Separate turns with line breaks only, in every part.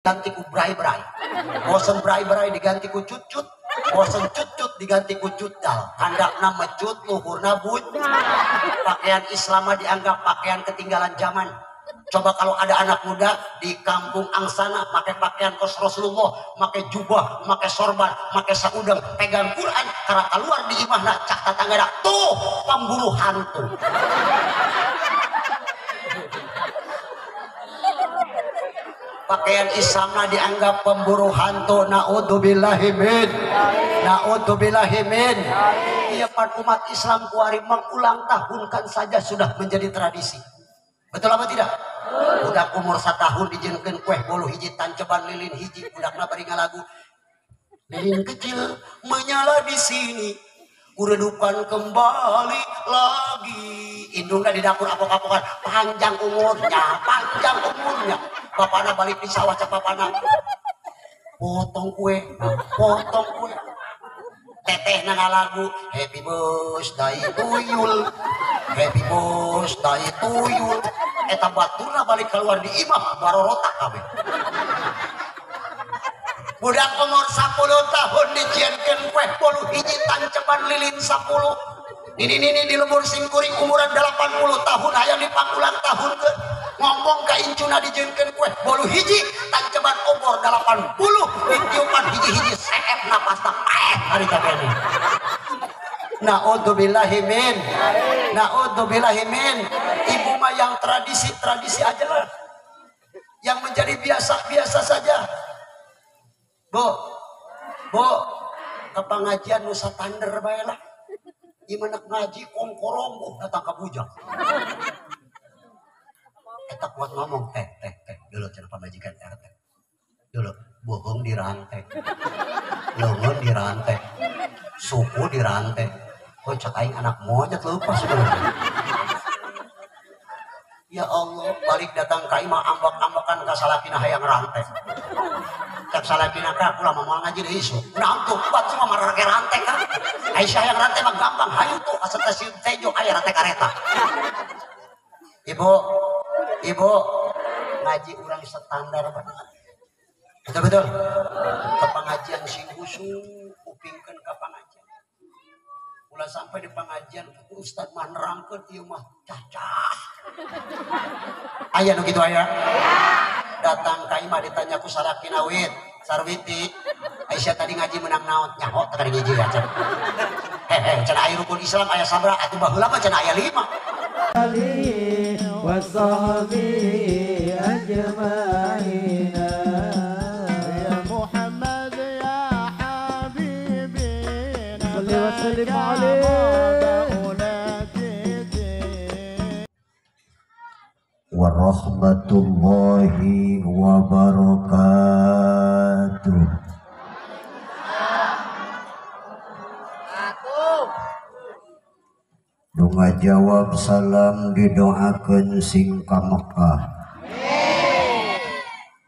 Diganti ku brai-brai, bosen brai-brai diganti ku cut-cut, bosen cut-cut diganti ku cutdal, handapna mecut, luhurna but. Pakaian Islam dianggap pakaian ketinggalan zaman. Coba kalau ada anak muda di kampung Angsana pakai pakaian kos Rasulullah, pakai jubah, pakai sorban, pakai saudang, pegang Quran, karena keluar di imahna cak tetangga tuh pemburu hantu. Pakaian Islamna dianggap pemburu hantu. Naudzubillahi min, naudzubillahi min. Iya, pan umat Islam kuari mengulang tahunkan saja sudah menjadi tradisi. Betul apa tidak? Budak umur 1 tahun dijieunkeun kue bolu hiji tanceban lilin hiji, budakna bari ngalagu lilin kecil menyala di sini, kuredukan kembali lagi. Indungna di dapur apok-apokan, panjang umurnya, panjang umurnya. Bapana balik di sawah cak bapana, potong kue, potong kue. Teteh ngalagu happy birthday tuyul, happy birthday tuyul. Eta baturna balik keluar di imah barorotak kabeh. Budak umur 10 tahun dijieunkeun kue bolu hiji tanceban lilin 10. Nini-nini di lembur singkuring umuran 80 tahun hayang dipangulang tahun ke ngomong ka incuna dijieunkeun kue bolu hiji tanceban obor 80 ditiupan hiji-hiji seep napasna paet hari kabeh. Naudzubillahi min, naudzubillahi min. Ibu mah yang tradisi-tradisi aja lah, yang menjadi biasa-biasa saja. Bu, bu, ke pengajian nusa tander bae lah. Gimana ngaji kongkorong datang ke bujang. Eta kuat ngomong teh teh teh dulu cenah pamajikan RT. Dulu bohong dirantai, leungeun dirantai, suku dirantai. Oh cek aing anak monyet lupa sebenarnya. Ya Allah, balik datang ka imah ambak-ambakan ka salakina hayang rantai. Cek salakina ka ulah moal ngaji deui isuk. Naon tuh kuat semua marake rantai kan. Aisyah yang rantai mah gampang, hayu tuh ka stasiun Tejo aya rantai kareta. Ibu, ibu ngaji urang standar Pak. Betul betul. Ke pengajian sing khusyuk, kupingkeun ka pengajian. Ulah sampai di pengajian ustad mah nerangkeun ieu mah cacah. Aya nu kitu aya. Datang ka imah ditanya ku salakina wit, Sarwiti, Aisyah tadi ngaji menang naon? Nyaho teh ngaji ya cenah. Hehe, cenah aya rukun Islam aya sabra atuh baheula mah cenah aya 5.
Wasahbi ajmaina
ya Muhammad ya habibi
shalli wa sallim alaihi.
Warahmatullahi wabarakatuh. Dunga jawab salam didoakeun sing ka Mekah,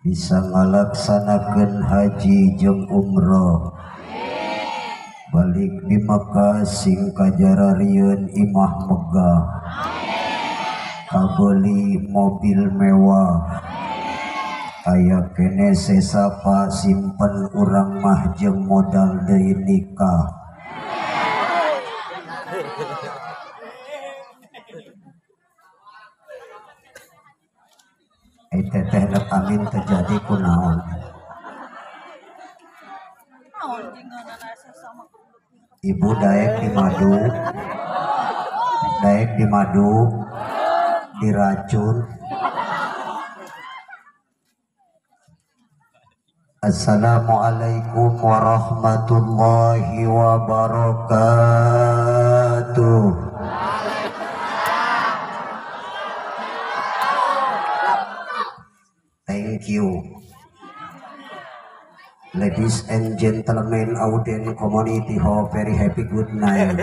bisa ngalaksanakeun haji jeung umroh, balik di Mekah sing kajararieun imah megah, kabeli mobil mewah, aya kene sesapa simpen urang mah jeung modal deui nikah. Teteh nek amin terjadi kunaon. Ibu daek di madu, daek di madu, diracun. Assalamualaikum warahmatullahi wabarakatuh. Thank you. Ladies and gentlemen, audience community, hope very happy good night.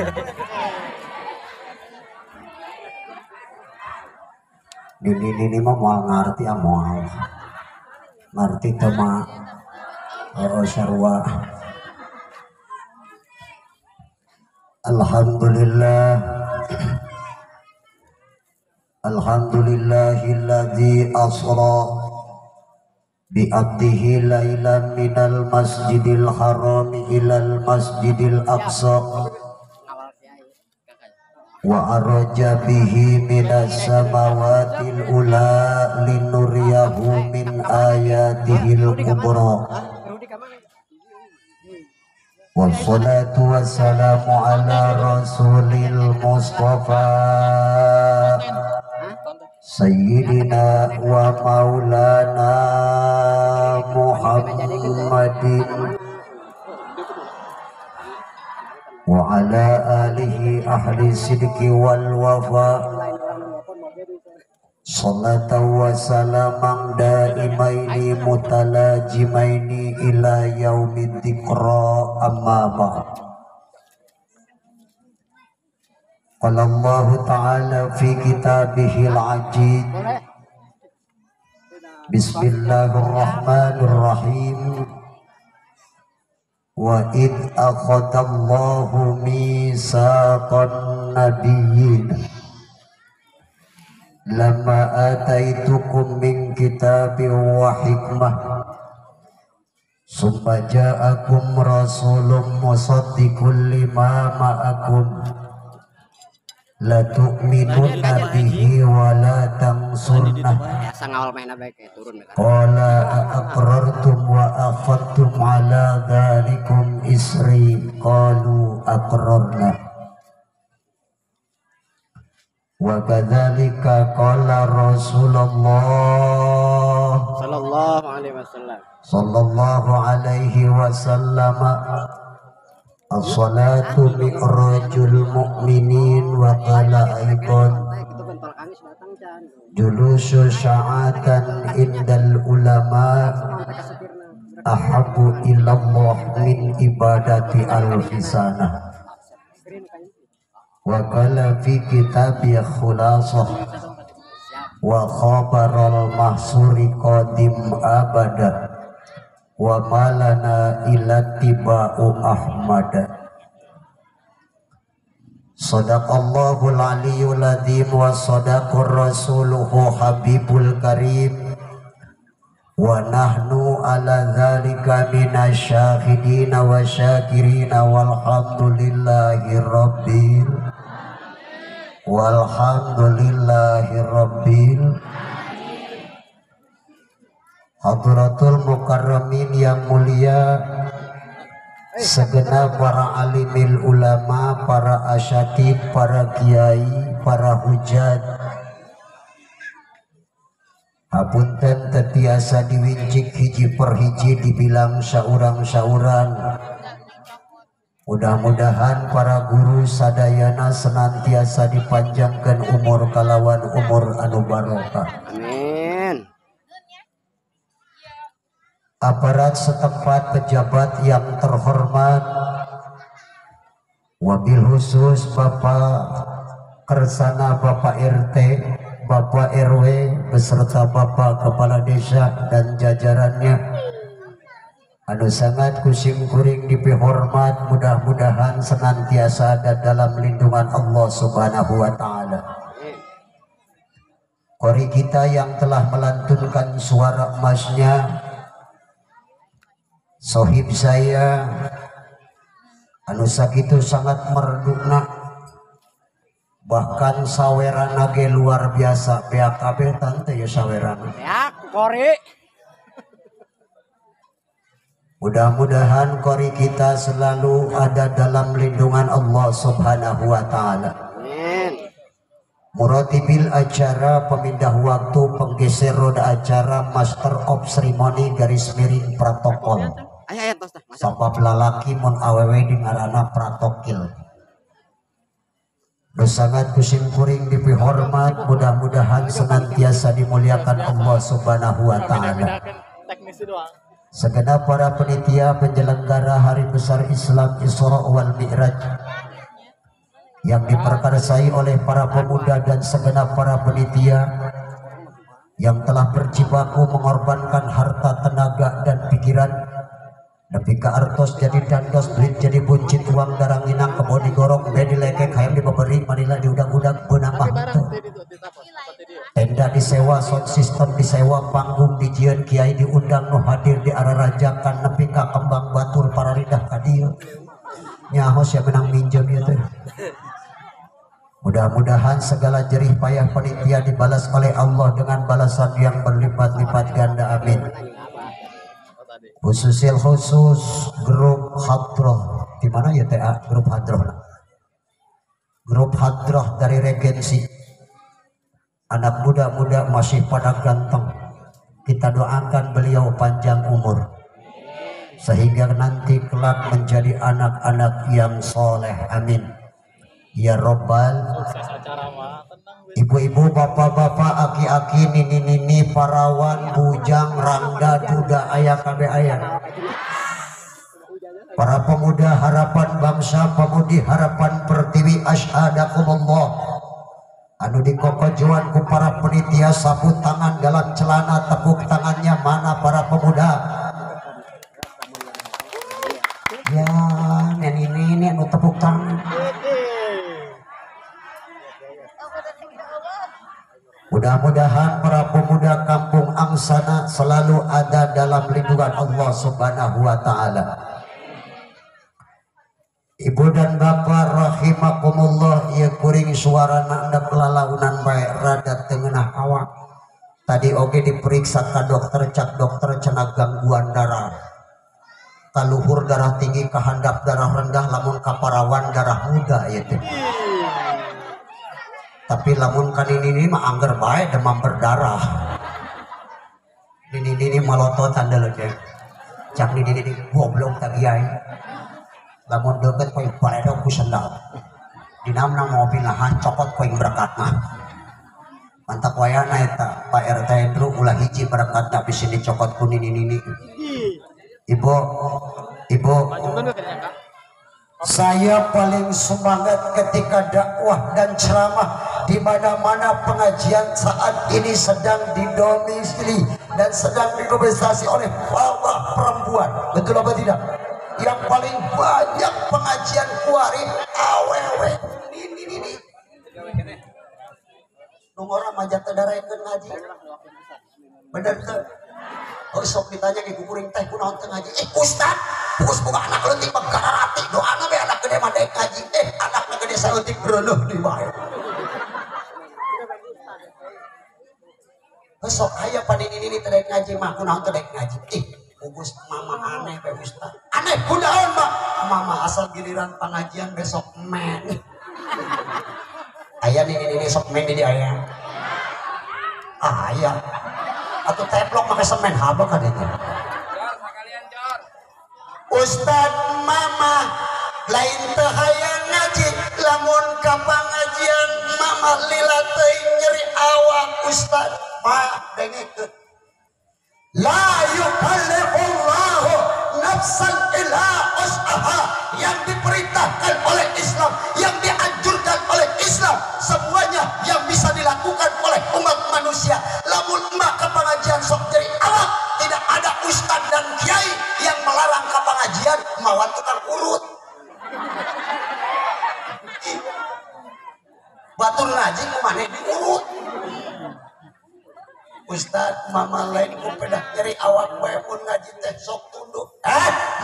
Nini mah moal ngarti ah moal. Ngarti teu mah sarua. Alhamdulillah. Alhamdulillahilladzi asra bi bi abdihi lailan minal masjidil harami ilal masjidil aqsa wa araja bihi minas samawatil ula linuriyahu min ayatihil kubra. Wassalatu wassalamu ala rasulil mustafa sayyidina wa maulana Muhammadin wa ala alihi ahli sidqi wal wafa. Salatan wa salaman daimaini mutalajimaini ila yaumid dzikra, amma ba'd. Qala Allahu ta'ala fi kitabihil aziz, bismillahirrahmanirrahim. Wa id akhadallahu mitsaqan nabiyyin lama ataitukum min kitabin wa hikmah summa ja'akum rasulun musaddiqun lima ma'akum la tu'minunna bihi wa la tansurna. Qala aqrartum wa akhadtum ala dhalikum isri, qalu aqrarna. Wa kadzalika qala Rasulullah
sallallahu alaihi wasallam
sallallahu alaihi wasallam, as-salatu mi'rajul mu'minin. Wa qala aidan julusu sya'atan indal ulama ahabbu ilallah min ibadati alfisanah. Wa qala fi kitabi khulasah wa khabaral mahsuri qadim abada wa malana ila tiba'u ahmada. Sadaqallahul aliyyul azim wa sadaqur rasuluhu habibul karim wa nahnu ala dzalika minasyahidin wa syakirin walhamdulillahi rabbil walhamdulillahi rabbil. Hadratul mukarramin yang mulia, segenap para alimil ulama, para asyatid, para kiai, para hujat, hapunten tetiasa diwincik hiji per hiji dibilang saurang-saurang. Mudah-mudahan para guru sadayana senantiasa dipanjangkan umur kalawan umur anu barokah.
Amin.
Aparat setempat, pejabat yang terhormat, wabil khusus Bapak Kersana, Bapak RT, Bapak RW beserta Bapak Kepala Desa dan jajarannya, anu sangat kusing kuring dipihormat, mudah-mudahan senantiasa ada dalam lindungan Allah Subhanahu wa ta'ala. Kori kita yang telah melantunkan suara emasnya, sohib saya anu sakitu sangat merdukna, bahkan sawerana ge luar biasa. BAKB tante ya sawerana
ya kori.
Mudah-mudahan kori kita selalu ada dalam lindungan Allah Subhanahu wa ta'ala.
Amin.
Muratibil acara, pemindah waktu, penggeser roda acara, master of ceremony garis miring protokol. Sabab lalaki mun awewe di ngarana protokil. Sangat kusim kuring dipihormat, mudah-mudahan senantiasa dimuliakan Allah Subhanahu wa ta'ala. Segenap para penitia penyelenggara Hari Besar Islam Isra wal Mi'raj yang diperkarsai oleh para pemuda dan segenap para penitia yang telah berjibaku mengorbankan harta, tenaga, dan pikiran nepi ka artos jadi dandos, duit jadi buncit, uang daranginang, kebo digorong, be dilekek, hayam dibeberi, manila diudag-udag, beunang mah teu. Tenda Tenda disewa, sound system disewa, panggung dijieun, kiai diundang nu hadir di ararajakan nepi ka kembang batur pararidah ka dieu. Nyaho sia menang minjem ieu teh. Mudah-mudahan segala jerih payah panitia dibalas oleh Allah dengan balasan yang berlipat-lipat ganda, amin. Khususil khusus grup Hadroh. Di mana ya TA grup Hadroh? Grup Hadroh dari Regensi. Anak muda-muda masih pada ganteng. Kita doakan beliau panjang umur sehingga nanti kelak menjadi anak-anak yang soleh, amin. Ya Robbal. Ibu-ibu, bapak-bapak, aki-aki, nini-nini, parawan, bujang, rangda, duda, ayah, kabe ayah. Para pemuda harapan bangsa, pemudi harapan pertiwi, asyhadakumullah. Anu dikokojuan ku para penitia sapu tangan dalam celana, tepuk tangannya mana para pemuda? Ya, nini-nini anu tepuk tangan. Mudah-mudahan para pemuda kampung Angsana selalu ada dalam lindungan Allah Subhanahu wa ta'ala. Ibu dan bapak rahimakumullah, ieu kuring suarana endep lalaunan bae rada teu ngeunah awak. Tadi oge diperiksa ka dokter, cak dokter cenah gangguan darah. Kaluhur darah tinggi, kahandap darah rendah, lamun kaparawan darah muda ieu teh. Tapi lamun kan ini mah angger bae demam berdarah. Nini malototan deuleu cek. Cak nini goblok tah kiai. Lamun deukeut koe baledog ku sendal. Dinamna mobil lahan cokot koe berkatna. Mantap wayana eta Pak RT Endru ulah hiji berkatna bisi dicokot ku nini-nini. Ibu, ibu, saya paling semangat ketika dakwah dan ceramah di mana-mana pengajian saat ini sedang didomisili dan sedang didomisasi oleh bapak perempuan. Betul apa tidak? Yang paling banyak pengajian kuari awewe ini. Nunggu orang majat tedaraikeun ngaji. Bener teu? Oh sok ditanya ke kuring teh kunaon teu ngaji. Ustad, pugus boga anak leutik mah gararati doana we anak gede mah daek ngaji. Anakna gede saeutik beureuh di bae. Sok aya panini teu daek ngaji mah kunaon teu daek ngaji. Pugus mama aneh we ustad. Aneh kunaon mah? Mama asal giliran pengajian besok men. Aya nini sok men di aya. Ah aya. Atau teplok pakai semen haba kan itu. Ustad mama lain teu hayang ngaji lamun ka pangajian mama lila teuing nyeri awak ustad ma dengekeun. La yukallifullahu nafsan illa wus'aha. Yang diperintahkan oleh Islam, yang dianjurkan oleh Islam, semuanya yang bisa dilakukan oleh umat manusia. Lamun emak ke pengajian sok jadi awak, tidak ada ustad dan kiai yang melarang ke pengajian mawan tukang urut. Batur ngaji kumaneh diurut. Ustad mama lain ku pedah nyeri awak bae mun ngaji teh sok tunduh.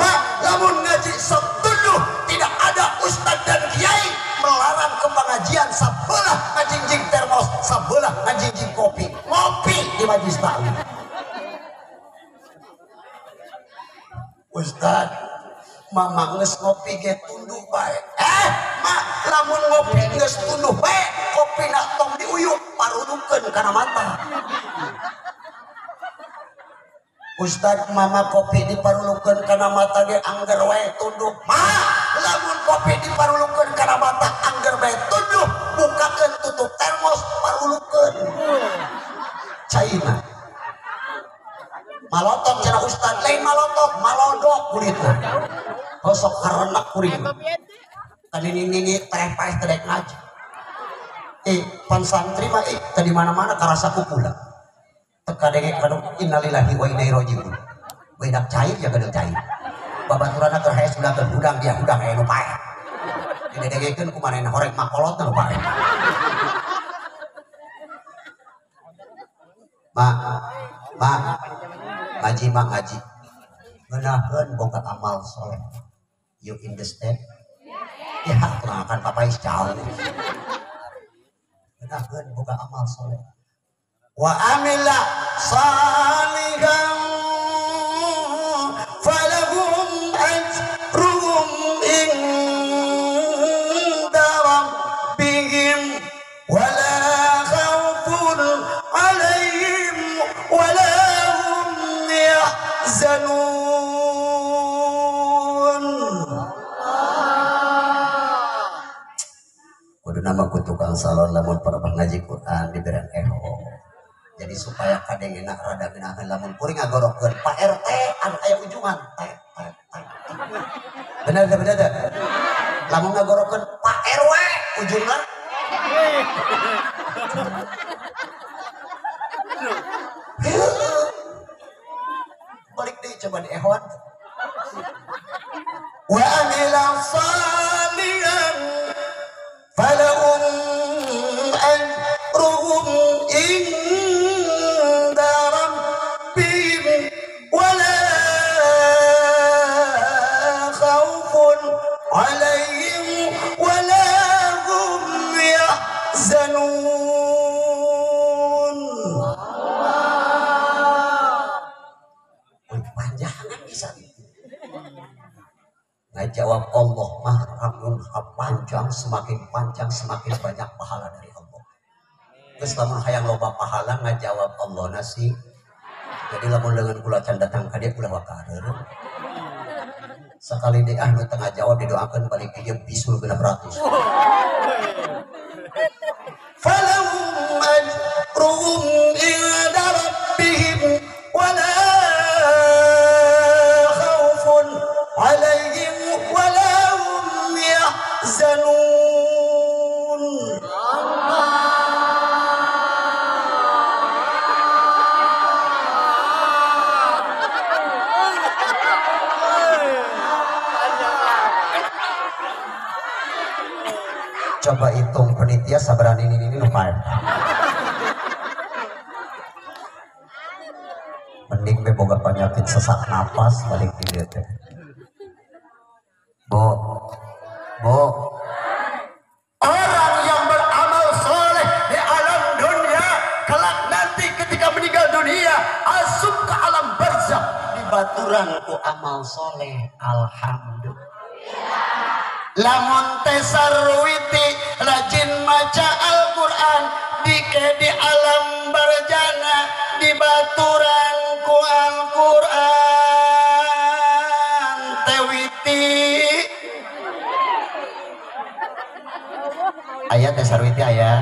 Ma lamun ngaji sok tunduh, tidak ada ustad dan kiai melarang ke pengajian sabelah ngajingjing termos, sabelah ngajingjing kopi. Ngopi di majlis taklim. Ustad mama geus ngopi ge tunduh bae. Ma lamun ngopi geus tunduh bae, kopina tong diuyuk parulukeun kana mata. Ustad mama kopi diparulukeun kana mata ge angger wae tunduh. Ma lamun kopi diparulukeun kana mata angger bae tunduh, bukakeun tutup termos parulukeun. Caina. Malotok cenah ustad, lain malotok, malodok kulitna. Hosok karenak kuring. Kan ini teh paeh teh daek ngaji. Pan santri mah tadi mana-mana karasa ku pula. Teka denge kanu innalillahi wa inna ilaihi rajiun. Bedak cair ya gadeul cair. Babaturanna keur haes udah keur hudang dia hudang aya nu paeh. Didegekeun ku manehna horeng makolotna nu paeh. Ma, ma, ngaji ma ngaji. Ngeunaheun boga amal soleh. You understand? Ya, kurang papais jauh. Ngeunaheun boga amal soleh. Wa amila salihan falahum ajruhum inda rabbihim wala khaufun alaihim wala hum yahzanun. Kudu nama ku tukang salon lamun pernah ngaji Quran diberian eho. Jadi supaya kadengena rada geunaheun lamun kuring ngagorokeun Pak RT anu aya ujungan T T T. Bener teh, bener teh. Lamun ngagorokeun Pak RW ujungna balik deui coba di ehwan. Wa amila salihan falahum ajruhum inda rabbihim wala khaufun alaihim wala hum yahzanun. Panjangan bisa. Nah, jawab Allah mah lamun panjang semakin panjang semakin banyak pahala dari Allah. Terus lamun hayang loba pahala ngajawab Allah nasi. Jadi lamun lengan kula can datang ka dia kula wakareureun. Sekali deh ah nu tengah jawab didoakeun balik dia bisul 600. Falahum ajruhum inda rabbihim wala khaufun alaihim wala hum yahzanun. Coba hitung penitia sabaran ini lupa. Mending be boga penyakit sesak napas balik di dieu teh. Bo, bo. Orang yang beramal soleh di alam dunia, kelak nanti ketika meninggal dunia, asup ke alam barzah dibaturan ku amal soleh. Alhamdulillah. Lamun teh sarwiti rajin maca Al-Quran dike di alam barjana dibaturan ku Al-Quran tewiti aya teh sarwiti aya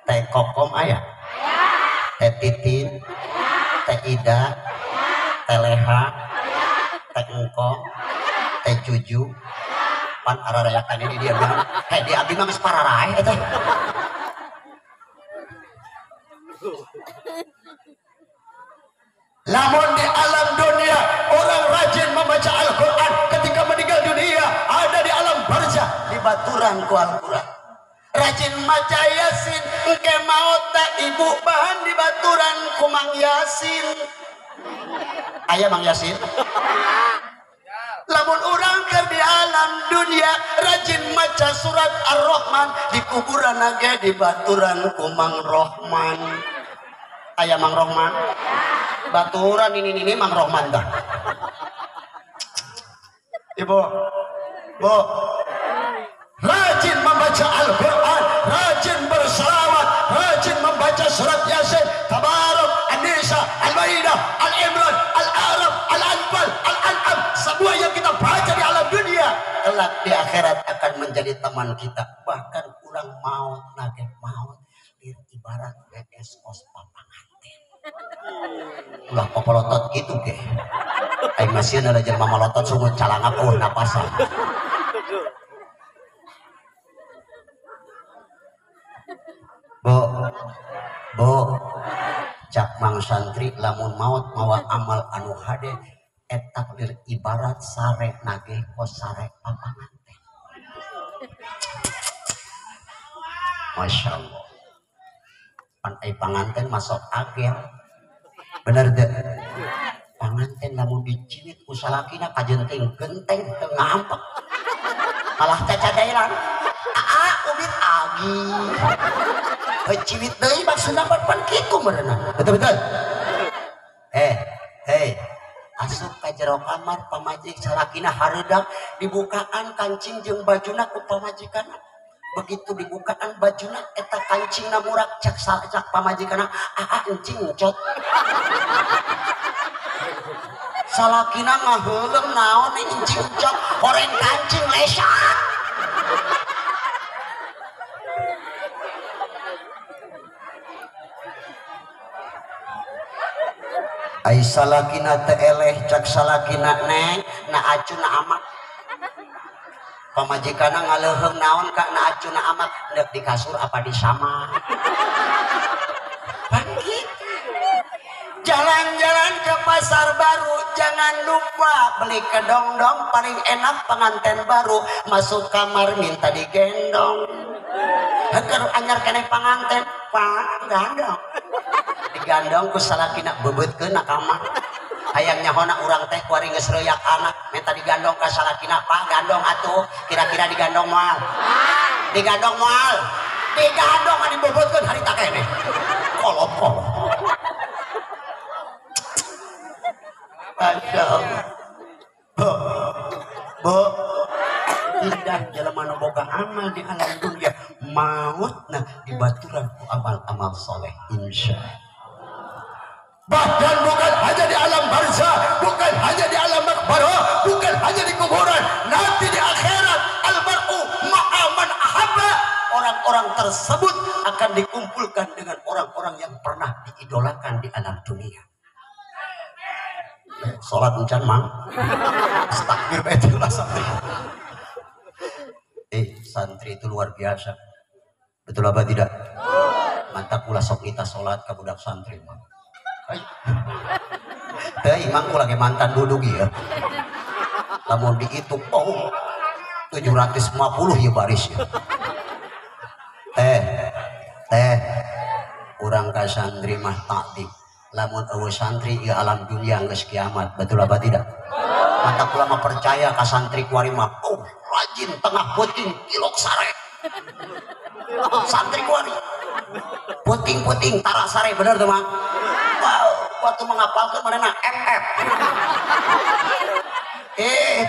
teh kokom aya teh titin teh ida teh leha teh engkong teh cuju pan ararayakan ini dia bilang hei di abdi mah geus pararae eta. Lamun di alam dunia orang rajin membaca Al-Quran ketika meninggal dunia ada di alam barzah dibaturan ku Al-Quran. Rajin maca Yasin engke maot tak ibu bahan dibaturan ku Mang Yasin. Aya Mang Yasin. Lamun urang keur di alam dunia rajin maca surat Ar-Rahman di kuburan ge dibaturan ku Mang Rohman. Aya Mang Rohman. Baturan ini Mang Rohman dah. Ibu, Bu, rajin membaca Al-Quran, rajin berselawat, rajin membaca surat Yasin, Tabarok, An-Nisa, Al-Maidah, Al-Imran, Al-A'raf, Al-Anfal, Al-An'am, semua yang kita baca di alam dunia kelak di akhirat akan menjadi teman kita. Bahkan kurang maut nage maut ibarat WS kos papanganten. Ulah popolotot gitu ge. Aing masih ada jelema malotot sungguh calangap eueuh napasan. Bo, bo, cak mang santri lamun maut mawa amal anu hade eta lir ibarat sare nageh kos sare papanganten. Masya Allah. Pan ai panganten masuk agel. Bener teu? Panganten lamun diciwit ku salakina kajenting genteng teu ngampek. Malah cacadailan. Aa ubit agi. Ciwit deui maksudna pan kitu meureunna. Betul betul. Hei, asup ka jero kamar pamajik salakina hareudang dibukaan kancing jeung bajuna ku pamajikanna. Begitu dibukaan bajuna eta kancingna murak cak cak pamajikanna, aa encing encot. Salakina ngaheuleum naon encing encot, horeng kancing lesak. Ai salakina teu eleh cak salakina neng na acuna amak. Pamajikanna ngaleuheung naon ka na acuna amak, deuk di kasur apa di sama. Pan kitu. Jalan-jalan ke pasar baru jangan lupa beli kedongdong, paling enak pengantin baru masuk kamar minta digendong. Heukeun anyar keneh panganten, pak gandong. Digandong ku salakina bebeutkeun na kamar. Hayang nyahona urang teh kuari geus reuyak anak minta digandong ka salakina, pak gandong atuh, kira-kira digandong moal. Digandong moal. Digandong anu dibebetkeun harita keneh. Kolot-kolot. Masya Allah. Bu, bu, indah jelema nu boga amal di alam dunia, mautna dibaturan ku amal-amal soleh insya Allah.
Bahkan bukan hanya di alam barzah, bukan hanya di alam makbarah, bukan hanya di kuburan, nanti di akhirat almar'u ma'a man ahabba,
orang-orang tersebut akan dikumpulkan dengan orang-orang yang pernah diidolakan di alam dunia. Salat encan mang. Takbir bae ulah santri. Santri itu luar biasa. Betul apa tidak? Mantap ulah sok kita salat ka budak santri mah. Teh imang ku lagi mantan duduk ya. Lamun dihitung oh 750 ya baris ya. Teh teh urang ka santri mah takdik. Lamun eueuh santri ieu alam dunia geus kiamat, betul apa tidak? Mantap kula mah percaya ka santri kuari mah oh rajin tengah puting tilok sare. Santri kuari puting-puting tara sare, bener tuh mang? Wow, waktu menghafalkan mana FF.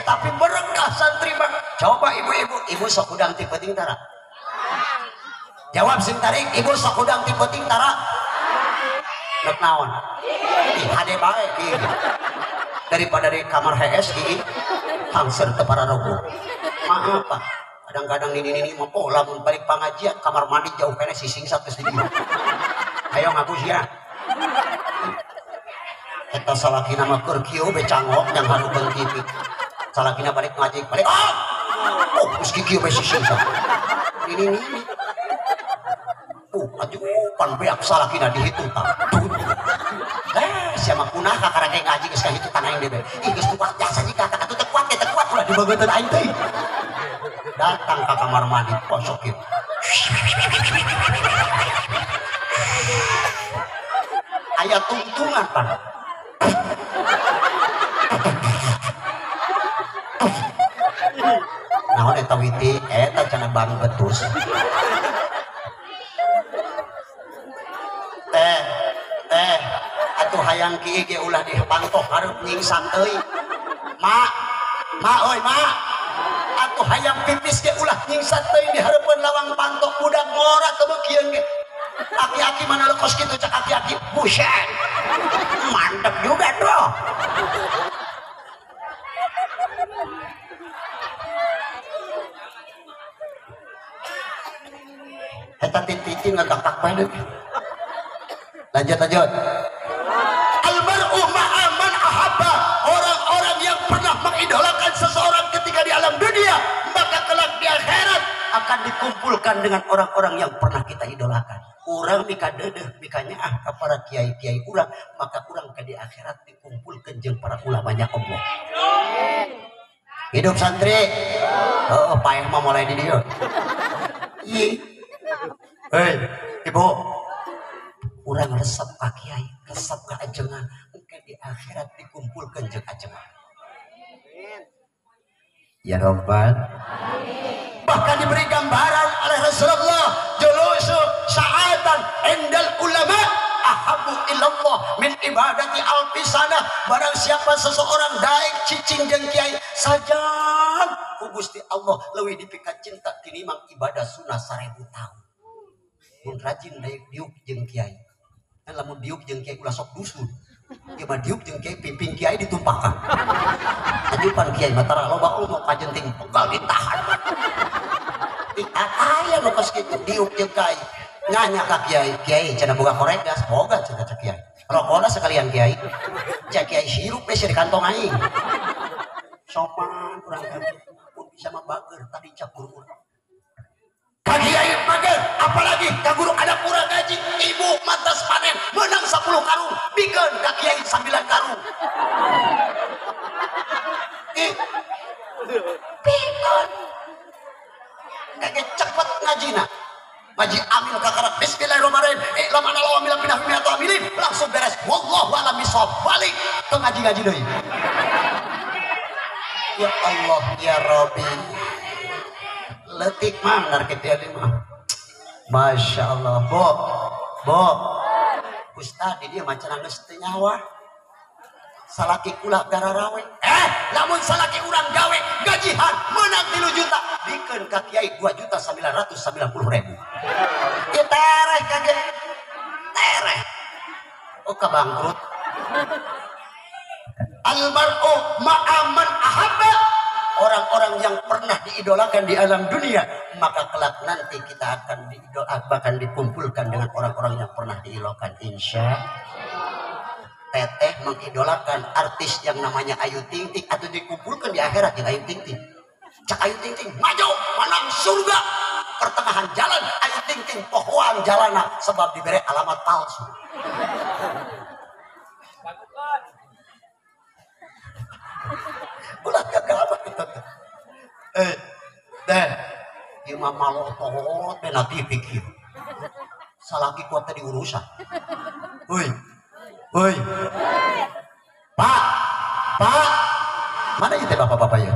Tapi berkah santri mah. Coba ibu-ibu, ibu sok udang ti peuting tara. Jawab sing tarik, ibu sok udang ti peuting tara. Rek naon? Ih, hade bae ieu. Daripada di kamar HS ieu hangser teu pararogo. Maaf Pak, kadang-kadang nini-nini mah oh lamun balik pangajian kamar mandi jauh keneh sisingsat geus di dieu. Ayo ngaku sia. Eta salakina mah keur kieu be cangok yang harupeun TV. Salakina balik ngaji, balik ah! Oh, geus kieu be sisingsat. Nini-nini. Aduh, pan beak salakina dihitung tah. Siapa punah kakara kayak ngaji geus kahitu tanah aing deui. Ih geus kuat jasa jika kakak teu kuat teu kuat ulah dibeugeutkeun aing teh. Datang ka kamar mandi kosok ieu. Aya tungtungan pan. Naon eta witi eta cenah bang betus. Teh teh atuh hayang kieu ge ulah dipantoh hareup nyingsan euy. Mak, mak euy mak. Atuh hayang pipis ge ulah nyingsan teuing di hareupeun lawang pantoh budak ngora teu beukieun ge. Aki-aki mana lekos kitu cak aki-aki buset. Mantep juga tuh. Eta tititin ngagatak bae deui. Lanjut lanjut.
Almar'u ma'a man ahabba, orang-orang yang pernah mengidolakan seseorang ketika di alam dunia, maka kelak di akhirat
akan dikumpulkan dengan orang-orang yang pernah kita idolakan. Urang mika deudeuh mika nyaah ka para kiai-kiai urang, maka urang ke di akhirat dikumpulkan jeung para ulamanya Allah. Hidup santri. Oh, paeh mah mulai di dieu. Hei, ibu. Urang resep ka kiai, resep ka ajengan, engke di akhirat dikumpulkeun jeung ajengan. Ya Rabbal. Bahkan diberi gambaran oleh Rasulullah, julusu sa'atan indal ulama ahabbu ilallah min ibadati alfisana. Barang siapa seseorang daek cicing jeung kiai sajam ku Gusti Allah leuwih dipika cinta tinimbang ibadah sunah 1000 tahun. Mun rajin daek diuk jeung kiai. Kan lamun diuk jeung kiai ulah sok dusun. Ieu mah diuk jeung kiai pimpin kiai ditumpahkan. Ajupan kiai mah tara loba ulmu kajenting pegal ditahan. Aya nu kos kitu diuk jeung kiai. Nanya ka kiai, kiai cenah boga korek gas, boga cenah cek kiai. Rokona sekalian kiai. Cek kiai sirup we di kantong aing. Sopan urang ka pun bisa mah bager tadi cak guru urang. Ka kiai mager, apalagi ka guru ada kurang gaji, ibu matas panen menang 10 karung, bikeun ka kiai 9 karung. Bikeun. Kage cepet ngajina. Ngaji amil kakarak bismillahirrahmanirrahim. I'lam ana lawa mila pindah mila amilin langsung beres. Wallahu a'lam bishawab. Balik ke ngaji-ngaji deui. Ya Allah ya Rabbi. Letik mah narket ya mah. Masya Allah. Bo, bo. Ustad di dia macan geus teu nyawa. Salaki kula gararawe. Lamun salaki urang gawe gajihan menang 3 juta, bikeun ka kiai 2.990.000. Ieu tereh kaget. Tereh. Oh ka bangkrut. Almar'u ma'aman ahabba. Orang-orang yang pernah diidolakan di alam dunia, maka kelak nanti kita akan diidolakan, bahkan dikumpulkan dengan orang-orang yang pernah diidolakan. Insya Teteh mengidolakan artis yang namanya Ayu Ting Ting atau dikumpulkan di akhirat dengan Ayu Ting Ting. Cak Ayu Ting Ting maju menang surga, pertengahan jalan Ayu Ting Ting pohoan jalana sebab diberi alamat palsu. Ulah gagal apa kita tuh? Deh, ieu mah malotot bena TV kieu. Salaki kuat tadi urusan. Hoi. Hoi. Pak. Pak. Mana itu bapak-bapak ya?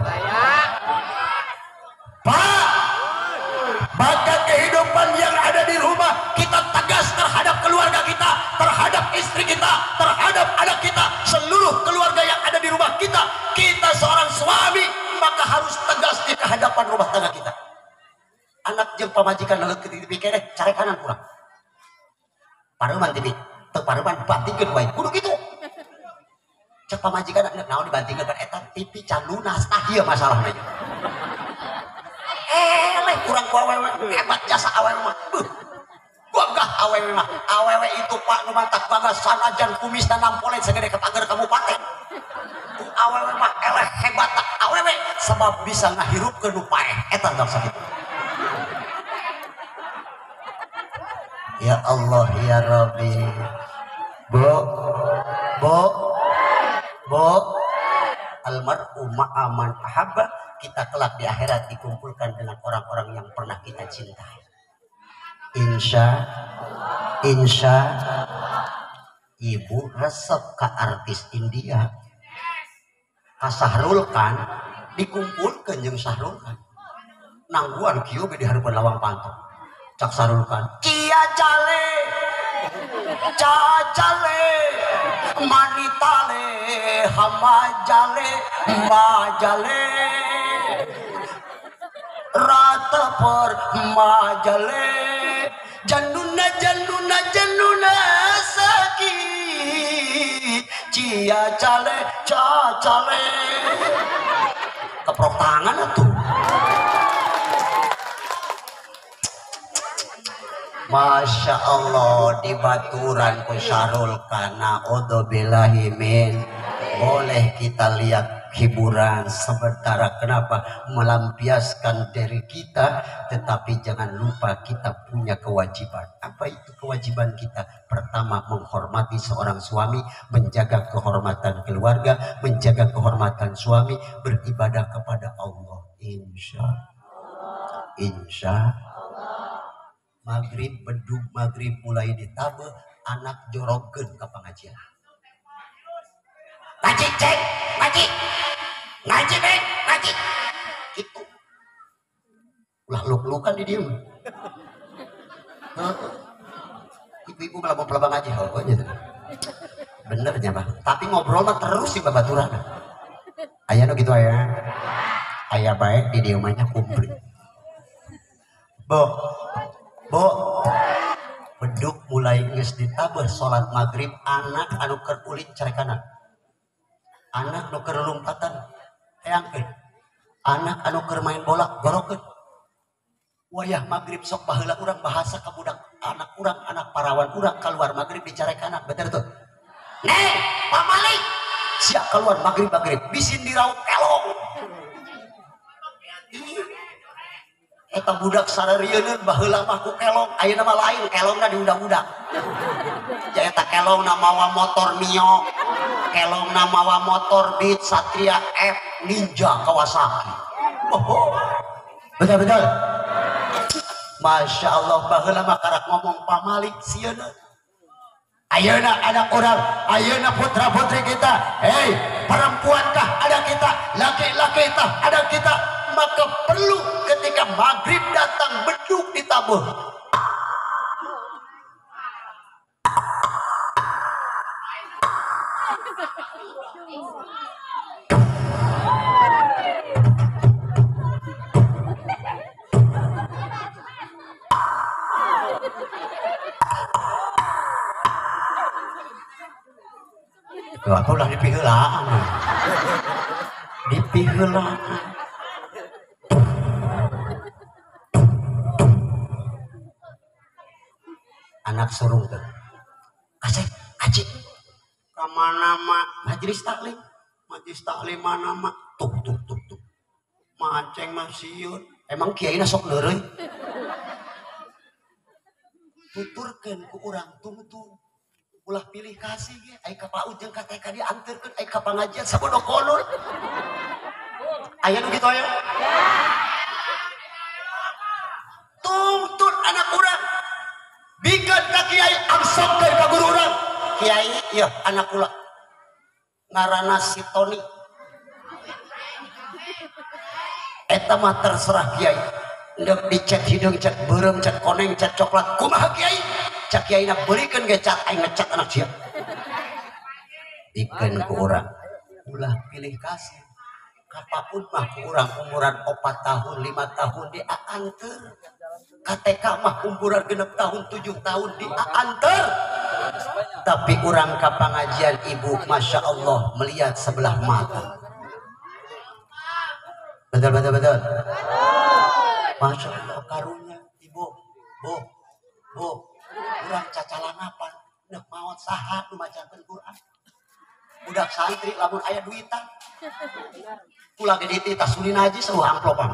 Pak. Maka kehidupan yang ada di rumah kita tegas terhadap keluarga kita, terhadap istri kita, terhadap anak kita, seluruh keluarga yang ada di rumah kita. Kita seorang suami maka harus tegas di kehadapan rumah tangga kita. Anak jeung pamajikan leuleuh dipikir cari kanan kurang. Pareuman TV, teu pareuman bantingkeun wae. Kudu kitu. Cek pamajikan naon dibantingkeun kan eta TV can lunas tah ieu masalahna. Eleh kurang ku awewe hebat jasa awewe mah. Gagah awewe mah. Awewe itu Pak nu mantak bangga sanajan kumisna nampolen segede ke pagar kabupaten. Ku awewe mah eleh hebat awewe sebab bisa ngahirupkeun nu paeh eta bangsa kitu. Ya Allah ya Rabbi. Bo, bo, bo. Almar'u ma'aman ahabba. Kita kelak di akhirat dikumpulkan dengan orang-orang yang pernah kita cintai. Insya, insya. Ibu resep ke artis India. Ka Sahrul Khan dikumpulkan jeung Sahrul Khan. Nangguan kieu be di hareupeun lawang panto. Cak Sahrul Khan, cia cale, ca cale, manitale, hamajale, majale, rata per majale, januna januna januna saki, cia cale, ca cale, keprok tangan atuh. Masya Allah di baturan ku Sahrul Khan, naudzubillahi min. Boleh kita lihat hiburan sementara, kenapa? Melampiaskan diri kita, tetapi jangan lupa kita punya kewajiban. Apa itu kewajiban kita? Pertama, menghormati seorang suami, menjaga kehormatan keluarga, menjaga kehormatan suami, beribadah kepada Allah. Insya Insya Maghrib, bedug maghrib mulai ditabeh, Anak jorogkeun ka pengajian. Ngaji cek, ngaji. Ngaji cek, ngaji. Gitu. Ulah luk-lukan di dieu. Ibu-ibu melabang-melabang aja pokoknya. Benernya bah. Tapi ngobrol mah terus sih babaturan. Aya nu kitu aya. Aya bae di dieu mah nya kumpul. Bo. Bo. Beduk mulai geus ditabeuh salat maghrib anak anu keur ulin carekana. Anak nu keur lompatan hayangkeun. Anak anu keur main bola gorokeun. Wayah maghrib sok baheula urang bahasa ka budak anak urang, anak parawan urang keluar maghrib dicarekana, bener tuh. Neng, pamalik. Sia keluar maghrib-maghrib bisin dirauk kelong. Eta budak sararieun baheula mah ku kelong, ayeuna mah lain, kelongna diudak-udak. Ja eta kelongna mawa motor Mio, kelongna mawa motor Beat Satria F Ninja Kawasaki. Oh, betul-betul. Masya Allah baheula mah karak ngomong pamalik sieuna. Ayeuna anak urang, ayeuna putra putri kita, hei perempuankah ada kita, laki-laki tah ada kita, maka perlu ketika maghrib datang beduk ditabuh. Aku ulah dipiheulaan. Dipiheulaan. Anak surung tuh. Kasih, kaji. Ka mana mak? Majelis taklim. Majelis taklim mana mak? Tuh tuh tuh tuh. Maceng mah sieun. Emang kiaina sok neureui. Tuturkeun ku urang tungtung. Ulah pilih kasih ge, ai ka PAUD jeung ka TK dianterkeun, ai ka pangajian sabodo kolor. Aya nu kitu aya? Tungtun anak urang. Bikeun ka kiai, angsokkeun ka guru urang. Kiai, ieu anak kula. Ngaranna si Tony. Eta mah terserah kiai. Endek dicet hideung, cet beureum, cet koneng, cet coklat. Kumaha kiai? Cak kiai nak belikan ge cat aing ngecat anak sia. Bikeun ku urang. Ulah pilih kasih. Kapapun mah ku urang umuran 4 tahun, 5 tahun dianter. Ka TK mah umuran 6 tahun, 7 tahun dianter. Tapi urang ka pangajian ibu Masya Allah melihat sebelah mata. Betul betul betul. Masya Allah karunya ibu, bu, bu. Urang cacalangapan nek maot saha nu macakeun Quran. Budak santri lamun aya duitan. Ulah ge dititah sulin haji seluruh amplopan.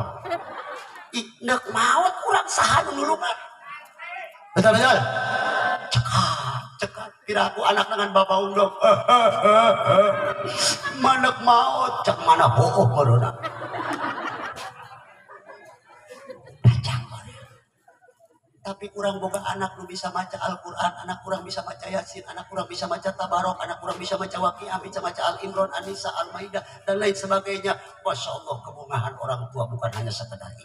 Ih nek maot urang saha nu nulungan. Betul betul. Cekak cekak piraku anak dengan bapak undang. Manek maot cek mana hooh corona. Tapi kurang boga anak lu bisa maca Al-Quran, anak kurang bisa maca Yasin, anak kurang bisa maca Tabarok, anak kurang bisa maca Waqiah, bisa maca Al-Imran, An-Nisa, Al-Maidah, dan lain sebagainya. Masya Allah kebungahan orang tua bukan hanya sekedar itu.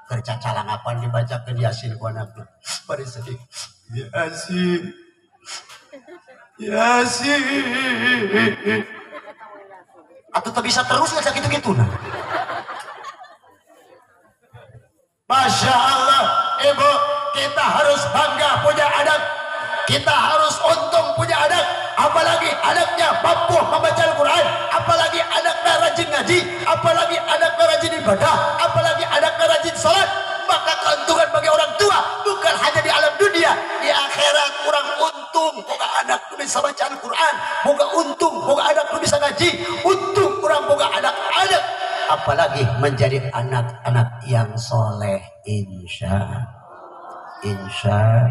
Kerja calangapan dibacakan Yasin ku anaknya. Pada sedih. Yasin. Yasin. Atau tak bisa terus nggak gitu-gitu nah. Masya Allah, ibu, kita harus bangga punya anak. Kita harus untung punya anak. Apalagi anaknya mampu membaca Al-Quran, apalagi anaknya rajin ngaji, apalagi anaknya rajin ibadah, apalagi anaknya rajin sholat. Maka keuntungan bagi orang tua bukan hanya di alam dunia, di akhirat kurang untung. Moga anak bisa baca Al-Quran, moga untung, moga anak bisa ngaji, untung kurang moga anak-anak, apalagi menjadi anak-anak yang soleh. Insya insya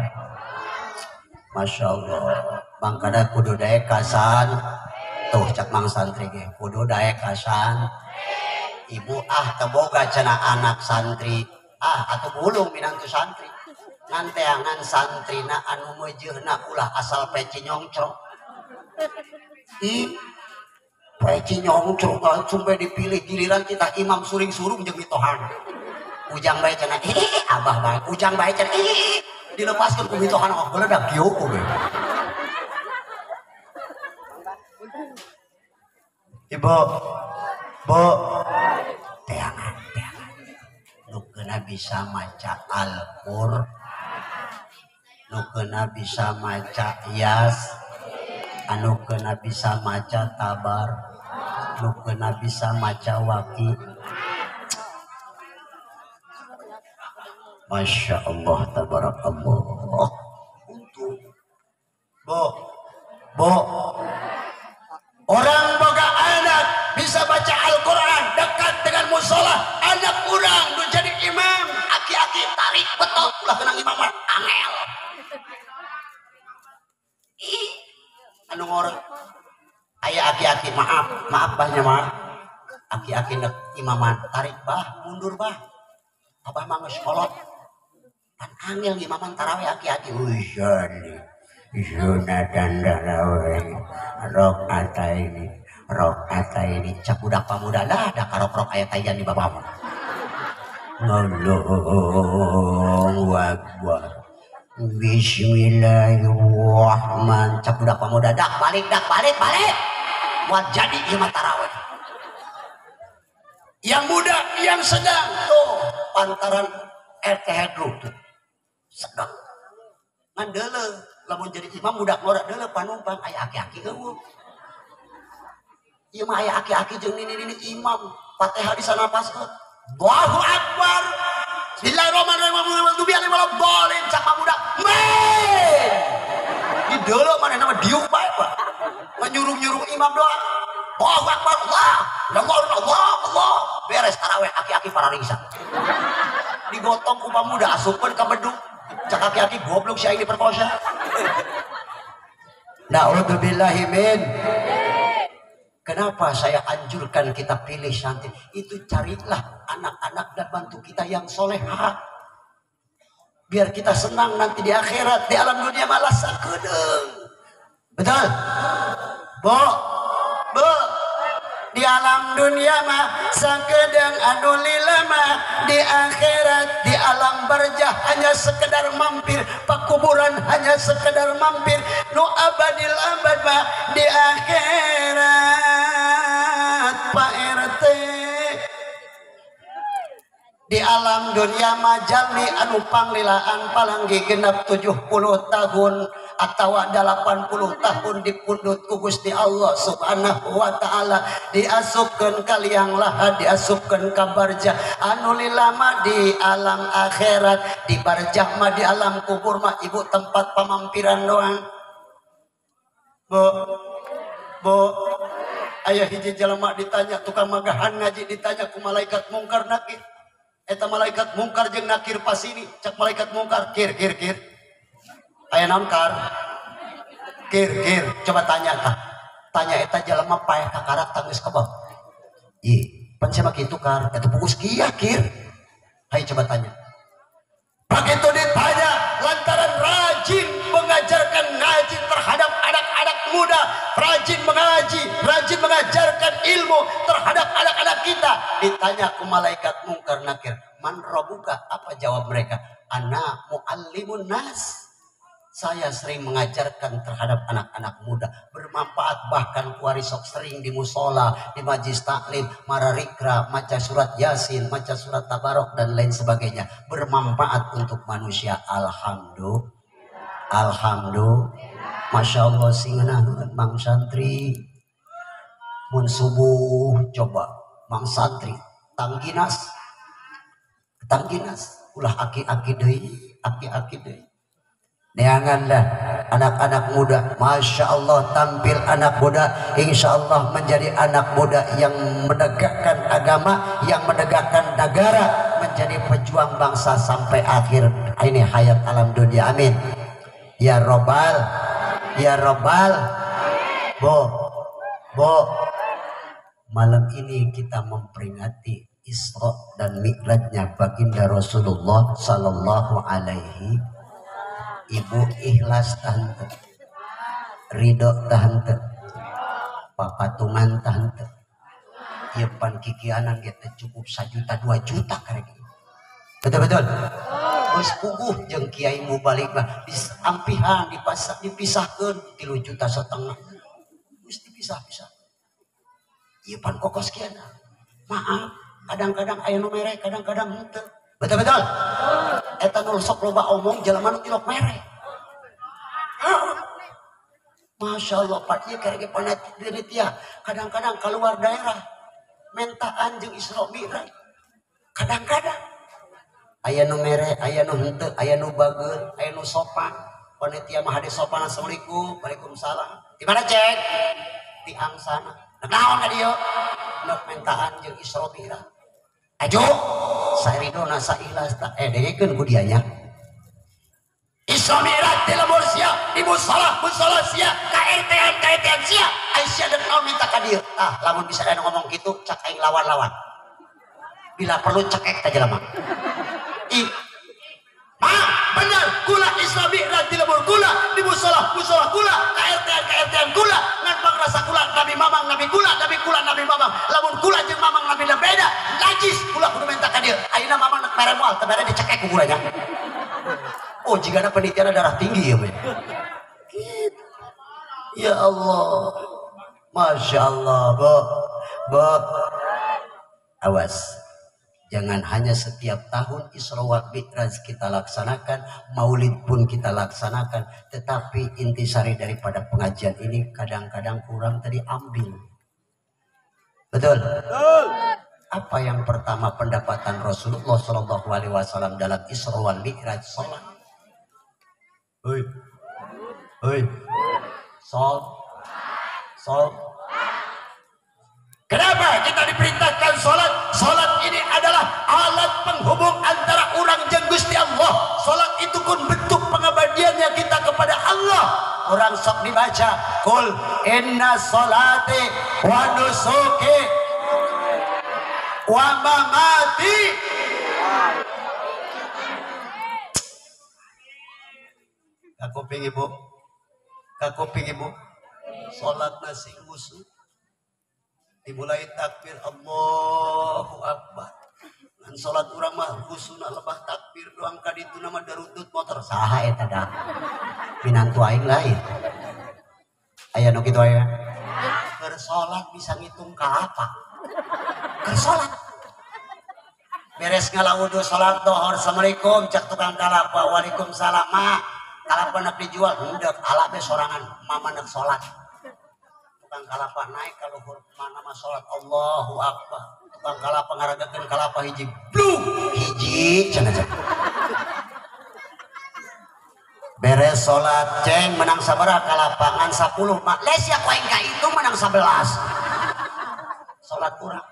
Masya Allah. Mangkana kudu daek kasan tuh cak mang santri ge kudu daek kasan ibu ah teboga cenah anak santri ah atau bulung minantu santri Ngan teangan santrina anu meujeuhna ulah asal peci nyongcrok. Ih, peci nyongcrok langsung bae dipilih giliran kita imam suring-surung jeung mitohan. Ujang bae cenah, ih abah bae, ujang bae cenah, ih dilepaskeun ku mitohan oh geledak kieu we. Ibu, bu, teangan, teangan. Nu keuna bisa maca Al-Qur'an, nu keuna bisa maca Yas, anu keuna bisa maca Tabar, nu keuna bisa maca Waqi. Masya Allah, tabarakallah. Untuk bo, bo, orang boga anak bisa baca Al-Quran dekat dengan musola, anak urang nu jadi imam, aki-aki tarik betul ulah kenang imaman angel. Ih, anu ngoreng aya aki-aki maaf, maaf bahnya maaf. Aki-aki nek imaman tarik bah, mundur bah. Abah mah geus kolot. Pan angel imaman tarawih aki-aki. Usyani. Sunatan tarawih rakaat ini, rakaat ini cak budak pamuda lah da karok-rok aya tayan di bapak mah. Allahu Akbar. Bismillahirrahmanirrahim. Cak budak pamuda dak balik dak balik balik. Moal jadi ieu mah tarawih. Yang muda, yang sedang tuh pantaran RT Hedru tuh. Sedang. Ngan deuleu lamun jadi imam budak ngora deuleu panumpang aya aki-aki eueuh. Ieu mah aya aki-aki jeung nini-nini imam Fatihah di sana paskeun. Allahu Akbar. Bismillahirrahmanirrahim. Waladdallin cak pamuda. Men. Di deuleu manehna mah diuk bae Pak. Menyuruh-nyuruh imam doa. Allahu Akbar. Allah. Allah Allah Allah. Beres tarawih aki-aki pararingsa. Digotong ku pamuda asupkeun ka beduk. Cak aki-aki goblok si aing diperkosa. Na'udzubillahi min. Kenapa saya anjurkan kita pilih santri? Itu carilah anak-anak dan bantu kita yang soleha. Biar kita senang nanti di akhirat, di alam dunia malah sakedeung. Betul? Bo, bo. Di alam dunia mah sakedeung anu lila mah, di akhirat di alam barjah hanya sekedar mampir, pekuburan hanya sekedar mampir, nu abadil abad mah di akhirat Pak RT. Di alam dunia mah jalmi anu panglilaan palanggi genap 70 tahun atau 80 tahun dipundhut ku Gusti Allah Subhanahu wa taala, diasupkeun ka liang lahat, diasupkeun ka barjah. Anu lila mah di alam akhirat, di barjah mah di alam kubur mah ibu tempat pamampiran doang. Bo, bo, aya hiji jelema ditanya tukang magahan ngaji, ditanya ku malaikat mungkar nakir. Eta malaikat mungkar jeung nakir pasini, cak malaikat mungkar kir kir kir. Aya naon kar? Kir kir, coba tanya tah. Tanya eta jelema paeh kakarak tangis kebab. Ih, pan sia mah kitu kar, eta pugus kieu kir. Hayu coba tanya. Begitu ditanya lantaran rajin mengajarkan ngaji terhadap anak-anak muda, rajin mengaji, rajin mengajarkan ilmu terhadap anak-anak kita. Ditanya ku malaikat mungkar nakir, man robuka? Apa jawab mereka? Ana muallimun nas. Saya sering mengajarkan terhadap anak-anak muda, bermanfaat bahkan kuari sok sering di musola, di majlis taklim, mararikra, maca surat Yasin, maca surat Tabarok dan lain sebagainya. Bermanfaat untuk manusia. Alhamdulillah. Alhamdulillah. Masya Allah singenaheun mang santri. Mun subuh coba mang santri tangginas. Tangginas ulah aki-aki deui, aki-aki deui. Neanganlah anak-anak muda, Masya Allah tampil anak muda, insya Allah menjadi anak muda yang menegakkan agama, yang menegakkan negara, menjadi pejuang bangsa sampai akhir ini hayat alam dunia. Amin. Ya Robbal, ya Robbal. Bo, bo. Malam ini kita memperingati Isra dan Mi'rajnya baginda Rasulullah Sallallahu Alaihi. Ibu ikhlas tante, ridho tante, papatungan tante. Ieu pan kikianan ge teu cukup 1 juta 2 juta karek. Betul-betul. Geus puguh jeung kiai mubalig mah diampihan dipisahkeun 3,5 juta. Geus dipisah-pisah. Ieu pan kokos kiana. Maaf, kadang-kadang aya nu mere, kadang-kadang henteu. Betul-betul. Eta nu sok loba omong jelema nu tilok mere. Masya Allah, Pak, ieu karek panitia kadang-kadang keluar daerah mentaan jeung Isra Mi'raj. Kadang-kadang aya nu mere, aya nu henteu, aya nu bageun, aya nu sopan. Panitia mah hade sopan, assalamualaikum, waalaikumsalam. Di mana cek? Di Angsana. Naon ka dieu? Nok mentaan jeung Isra Mi'raj. Ajo, saridona saikhlas ta dengekeun ku dia nya. Isra Mi'raj di lembur sia, di musala, musala sia, ka RT-an sia, ai sia deuk naon minta ka dieu. Tah, lamun bisa aya ngomong kitu, cak aing lawan-lawan. Bila perlu cekek ka jelema. Ih. Ma, bener, kula Isra Mi'raj di lembur kula, di musala, musala kula, ka RT-an kula, ngan pangrasa kula Nabi Mamang, Nabi kula, Nabi kula, Nabi Mamang. Lamun kula jeung Mamang Nabi beda, najis kula kudu minta ka dieu. Ayeuna Mamang nek mere moal, teu mere dicekek ku kula nya. Oh, jigana penelitian darah tinggi ya, men. Gitu. Ya Allah. Masya Allah, Bu. Bu. Awas. Jangan hanya setiap tahun Isra wal Mi'raj kita laksanakan, maulid pun kita laksanakan, tetapi intisari daripada pengajian ini kadang-kadang kurang tadi ambil. Betul? Betul. Apa yang pertama pendapatan Rasulullah Shallallahu Alaihi Wasallam dalam Isra wal Mi'raj? Salat. Hoi, hoi, sol, sol.
Kenapa kita diperintahkan salat? Salat ini adalah alat penghubung antara orang jeung Gusti Allah. Salat itu pun bentuk pengabdiannya kita kepada Allah.
Orang sok dibaca, kul inna salati wa nusuki wa mamati. Kakuping ibu, kakuping ibu, salat nasi musuh. Dimulai takbir Allahu Akbar. Ngan salat urang mah husuna lebah takbir doang ka ditu nama darutut motor saha eta dah. Minantu aing lain. Aya nu kitu aya. Keur salat bisa ngitung kalapa. Keur salat. Beres ngala wudu salat dohor, assalamualaikum cak tukang kalapa, waalaikumsalam mak. Kalapa nak dijual hendak ala be sorangan mama nak salat. Tukang kalapa naik ka luhur mana mah salat Allahu Akbar. Tukang kalapa ngaragakeun kalapa hiji blung hiji cenah cenah. Beres salat ceng menang sabaraha kalapa ngan 10 mak les ya ku aing ka itu menang 11. Salat kurang.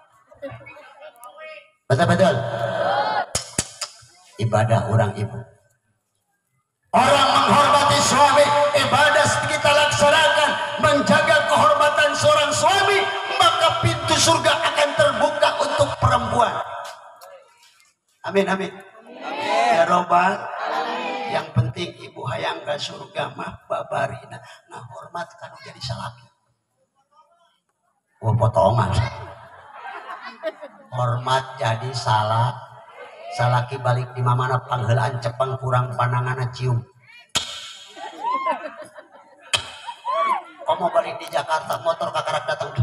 Betul betul. Ibadah orang ibu.
Orang menghormati suami, ibadah kita laksanakan, menjaga kehormatan seorang suami, maka pintu surga akan terbuka untuk perempuan.
Amin amin. Amin. Ya robbal. Yang penting ibu hayang ke surga mah babarina. Nah hormat kan jadi salaki. Wah potongan. Hormat jadi salah. Salaki balik di mana panghelaan cepeng kurang pananganna cium. Komo balik di Jakarta motor kakarak datang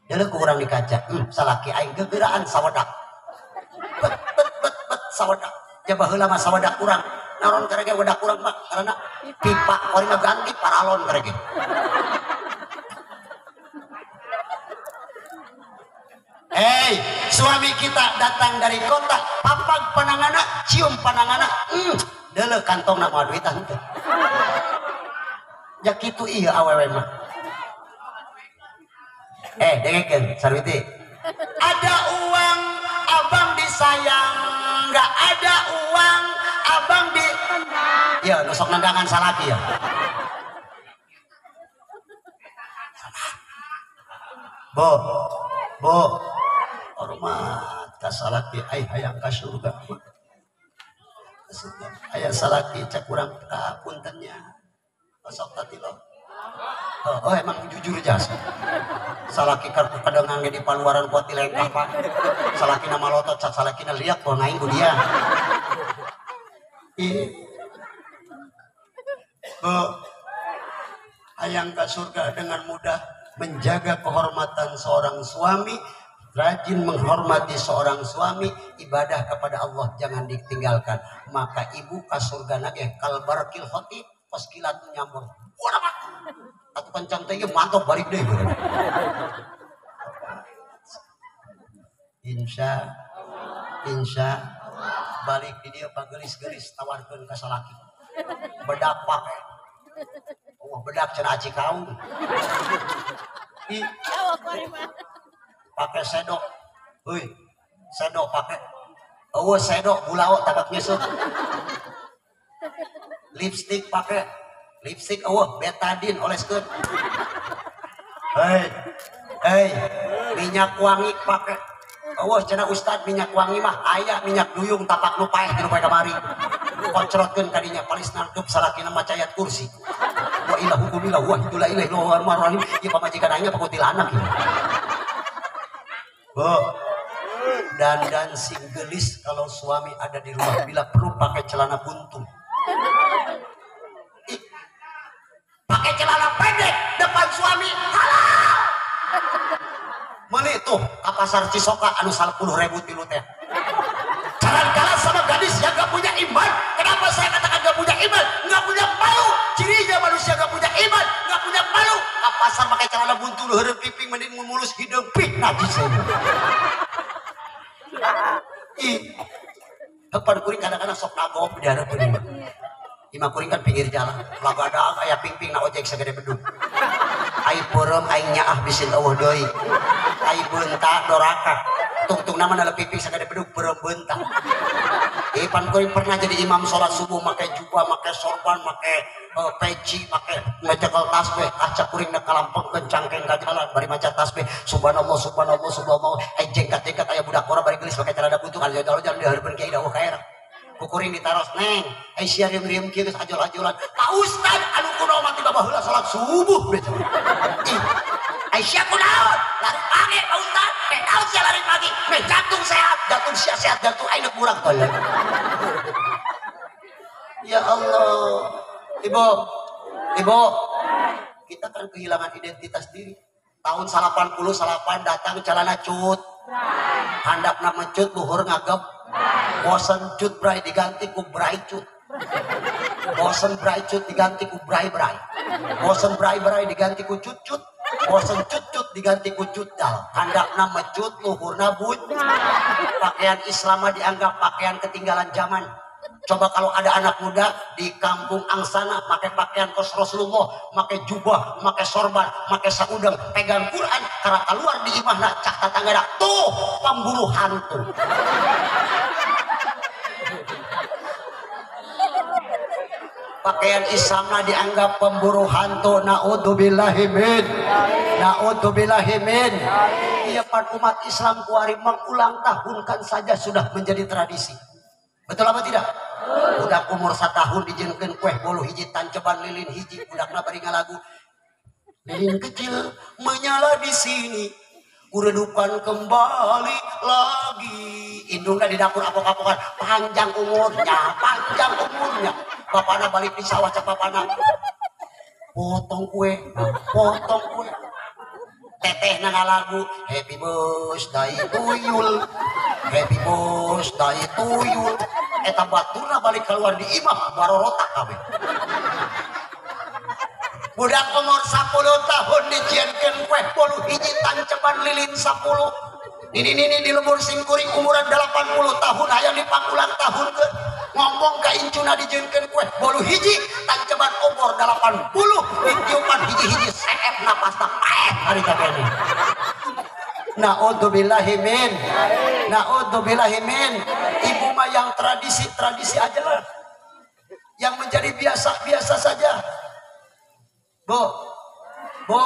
deuleu kurang di kaca. Salaki aing gegeraan sawedak. Bet bet bet bet sawedak. Ja baheula mah sawedak kurang. Naon karege wedak kurang mah karena pipa kuring mah ganti paralon karege.
Hei, suami kita datang dari kota, papag panangana, cium panangana,
deuleu kantongna moal duit henteu. Ya kitu ieu awewe mah. Dengekeun Sarwiti.
Ada uang abang disayang, nggak ada uang abang di
ya nusok nendangan salaki ya. Bo, bo, hormat ka salaki ai hayang ka surga. Ka surga. Aya salaki cek urang puntennya. Sok tadi lo. Oh, emang jujur jas. Salaki kartu kadengang di paluaran buat dilengkah pak. Salaki nama lotot, salaki na liak kok naing ku dia. Ih. Bu, hayang ke surga dengan mudah menjaga kehormatan seorang suami, rajin menghormati seorang suami, ibadah kepada Allah jangan ditinggalkan. Maka ibu ke surga nage kalbarkil khotib pas kilat nyambur. Wah, atau kencang teh mantap balik deh. Insya balik di dia pagelis-gelis tawarkeun ka salaki. Bedak pake. Oh, bedak cenah aci kaung. Pakai sedok. Heuy, sedok pake. Eueuh sedok bulao tabak nyesut. Lipstik pake. Lipstik eueuh betadine oleskeun. Hei. Hei, minyak wangi pake. Eueuh cenah ustad minyak wangi mah aya minyak duyung tapak nu paeh di nu kamari. Kocrotkeun kadinya palis nangkep salakina maca ayat kursi. Wa ilahu billah wa la ilaha illallah rahim. Ieu pamajikan aing pakuntilanak ieu. Bu, dandan sing gelis kalau suami ada di rumah, bila perlu pakai celana buntung. Pakai celana pendek depan suami halal. Meuli tuh ka pasar Cisoka anu 10.000 tilu teh. Jangan kalah sama gadis yang gak punya iman. Kenapa saya katakan gak punya iman? Gak punya malu. Cirinya manusia gak punya iman, gak punya malu. Ka pasar pakai celana buntung heureum piping mending mulus hideung pih najis. Ih. Depan kuring kadang-kadang sok nagop di hareupeun imah. Imah kuring kan pinggir jalan. Lagadag aya pingping na ojek sagede bedug. Ai peureum aing nyaah bisin eueuh deui. Ai beunta doraka. Tungtung nama na piping sagede bedug peureum beunta. Ipan kuring pernah jadi imam sholat subuh make jubah, make sorban, make peci, make ngecekel tasbih, kaca kuring na kalampengkeun cangkeng ka jalan bari maca tasbih. Subhanallah, subhanallah, subhanallah. Ai jengkat-jengkat aya budak ora bari geulis make celana buntung jalan-jalan di hareupeun kiai dawuh kaera. Kukuring ditaros neng, ai sia riem-riem kieu geus ajol-ajolan. Pak Ustad anu kuno mah tiba baheula salat subuh beh. Ih, ai sia kunaon? Lari pagi Pak Ustad. Meh naon sia lari pagi? Meh jantung sehat, jantung sia sehat, jantung aing kurang tolong. Ya Allah. Ibu, ibu, kita kan kehilangan identitas diri. Tahun 88 datang celana cut. Handapna mecut luhur ngagep. Bosen cut bray diganti ku bray cut. Bosen bray cut diganti ku bray bray. Bosen bray bray diganti ku cut cut. Bosen cut cut diganti ku cut dal. Handapna mecut luhurna but. Pakaian Islam dianggap pakaian ketinggalan zaman. Coba kalau ada anak muda di kampung Angsana pakai pakaian kos Rasulullah, pakai jubah, pakai sorban, pakai saudang, pegang Quran, karena keluar di imahna cak tetangga tuh pemburu hantu. Pakaian Islamna dianggap pemburu hantu. Naudzubillahi min. Naudzubillahi min. Iya pan umat Islam kuari mengulang tahunkan saja sudah menjadi tradisi. Betul apa tidak? Budak umur 1 tahun dijieunkeun kue bolu hiji tanceban lilin hiji budakna bari ngalagu. Lilin kecil menyala di sini, kuredukan kembali lagi. Indungna di dapur apok-apokan, panjang umurnya, panjang umurnya. Bapana balik di sawah cak bapana. Potong kue, potong kue. Tetehna ngalagu happy birthday to you, happy birthday to you. Eta baturna balik keluar di imah barorotak kabeh. Budak umur 10 tahun dijieunkeun kue bolu hiji tanceban lilin 10. Ini di lembur singkuring umuran 80 tahun hayang dipakulang tahun ke ngomong ka incuna dijieunkeun kue bolu hiji tanceban obor 80 ditiupan hiji-hiji seep napasna paeh hari kabeh. Naudzubillahi min. Naudzubillahi min. Ibu mah yang tradisi-tradisi aja lah. Yang menjadi biasa-biasa saja. Bu, bu,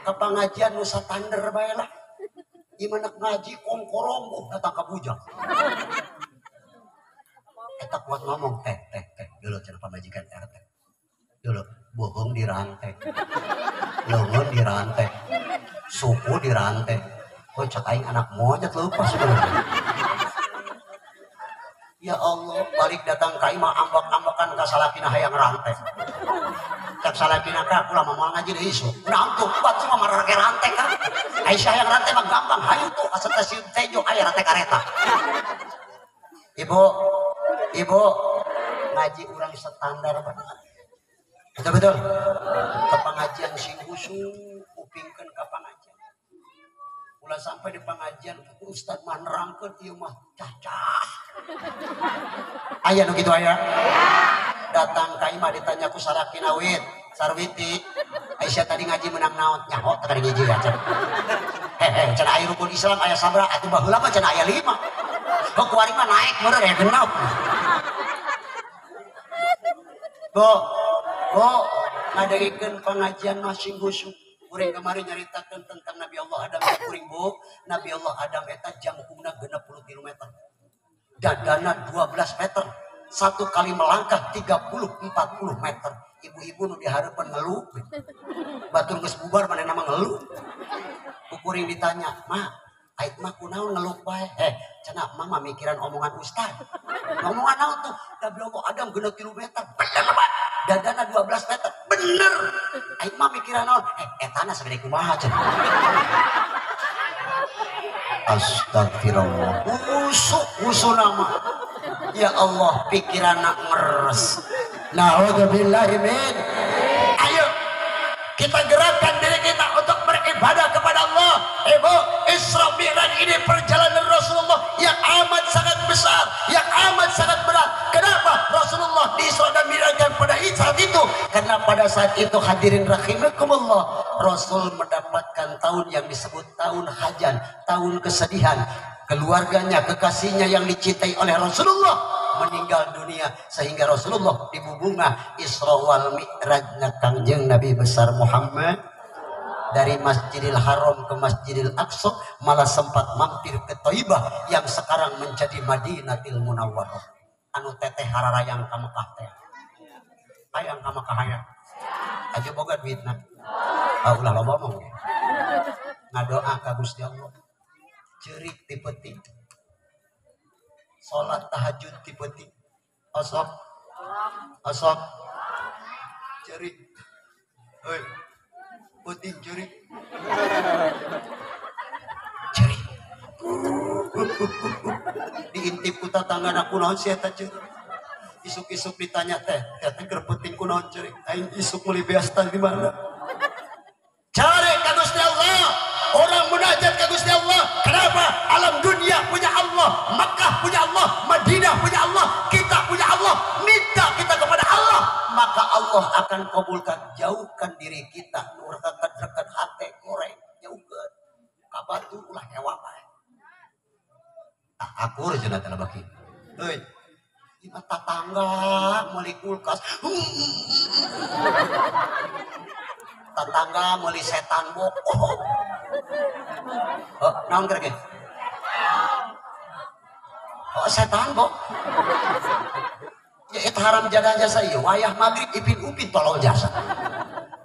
ke pengajian Nusa Tander bae lah. Gimana ngaji kongkorong datang ke bujang. Eta kuat ngomong teh teh teh dulu cenah pamajikan RT. Dulu bohong dirantai. Leungeun dirantai. Suku dirantai. Oh cek aing anak monyet leupas sudah. Ya Allah, balik datang ka imah ambek-ambekan ka salakina hayang rantai. Cek salakina ka ulah moal ngaji deui isuk. Naon tuh kuat semua marake rantai kan. Aisyah yang rantai mah gampang, hayu tuh ka stasiun Tejo aya rantai kareta. Ibu, ibu ngaji urang standar Pak. Betul betul. Ke pengajian sing khusyuk, kupingkeun ka pengajian. Ulah sampai di pengajian ustad mah nerangkeun ieu mah cacah. Aya nu kitu aya? Datang ka imah ditanya ku salakina wit, Sarwiti, Aisyah tadi ngaji menang naon? Nyaho teh ngaji ya cenah. Hehe, cenah aya rukun Islam aya sabra atuh baheula mah cenah aya 5. Kok kuari mah naik meureun aya genep. Bu, bu, ngadengikeun pengajian mah sing khusyuk. Kuring kemarin nyaritakeun tentang Nabi Allah Adam kuring bu, Nabi Allah Adam eta jangkungna 60 meter. Dadana 12 meter. Satu kali melangkah 30-40 meter. Ibu-ibu nu dihareupeun ngeluh. Batur geus bubar manehna mah ngeluh. Ku kuring ditanya, "Ma, ait mah kunaon ngeluh bae?" Cenah mama mikiran omongan ustad. Omongan naon tuh? Nabi Allah Adam 60 meter. Bener Pak. Dadana 12 meter. Bener. Aing mah mikiran naon? Etana sagede kumaha cenah. Astagfirullah. Usuk usuk nama. Ya Allah, pikiranna ngeres. Na'udzubillahi min.
Ayo kita gerakkan diri kita untuk beribadah kepada Allah. Ibu, Isra Mi'raj ini perjalanan Rasulullah yang amat sangat besar, yang amat sangat berat. Kenapa Rasulullah di Isra dan Mi'rajkan pada saat itu?
Karena pada saat itu hadirin rahimakumullah, Rasul mendapatkan tahun yang disebut tahun hajan, tahun kesedihan. Keluarganya, kekasihnya yang dicintai oleh Rasulullah meninggal dunia, sehingga Rasulullah dibubunga Isra wal Mi'rajna Kangjeng Nabi besar Muhammad dari Masjidil Haram ke Masjidil Aqsa, malah sempat mampir ke Thaibah yang sekarang menjadi Madinatil Munawwarah. Anu teteh hararayang ka Mekah teh. Hayang ka Mekah hayang. Aja boga duitna. Ah ulah loba mah. Ngadoa ka Gusti Allah. Ceurik ti peuting. Salat tahajud ti peuting. Osok. Osok. Ceurik. Heuy. Peuting ceurik. Ceurik. Diintip ku tatanggana kunaon sia eta ceurik. Isuk-isuk ditanya teh, teh keur peuting kunaon ceurik. Aing isuk meuli beas teh di mana?
Cari ka Gusti Allah. Orang munajat ka Gusti Allah. Kenapa? Alam dunia punya Allah, Makkah punya Allah, Madinah punya Allah, kita punya Allah. Minta kita kepada Allah,
maka Allah akan kabulkan. Jauhkan diri kita, rekan-rekan hati goreng, jauhkan. Kabatu ulah hewa bae. Tak akur cenah teh baki. Heuy. Di mata tetangga meuli kulkas. Tetangga meuli setan bokoh. Oh, naon keur ge? Oh, setan bok. Ya eta haram jadah jasa ieu wayah magrib ipin upin tolol jasa.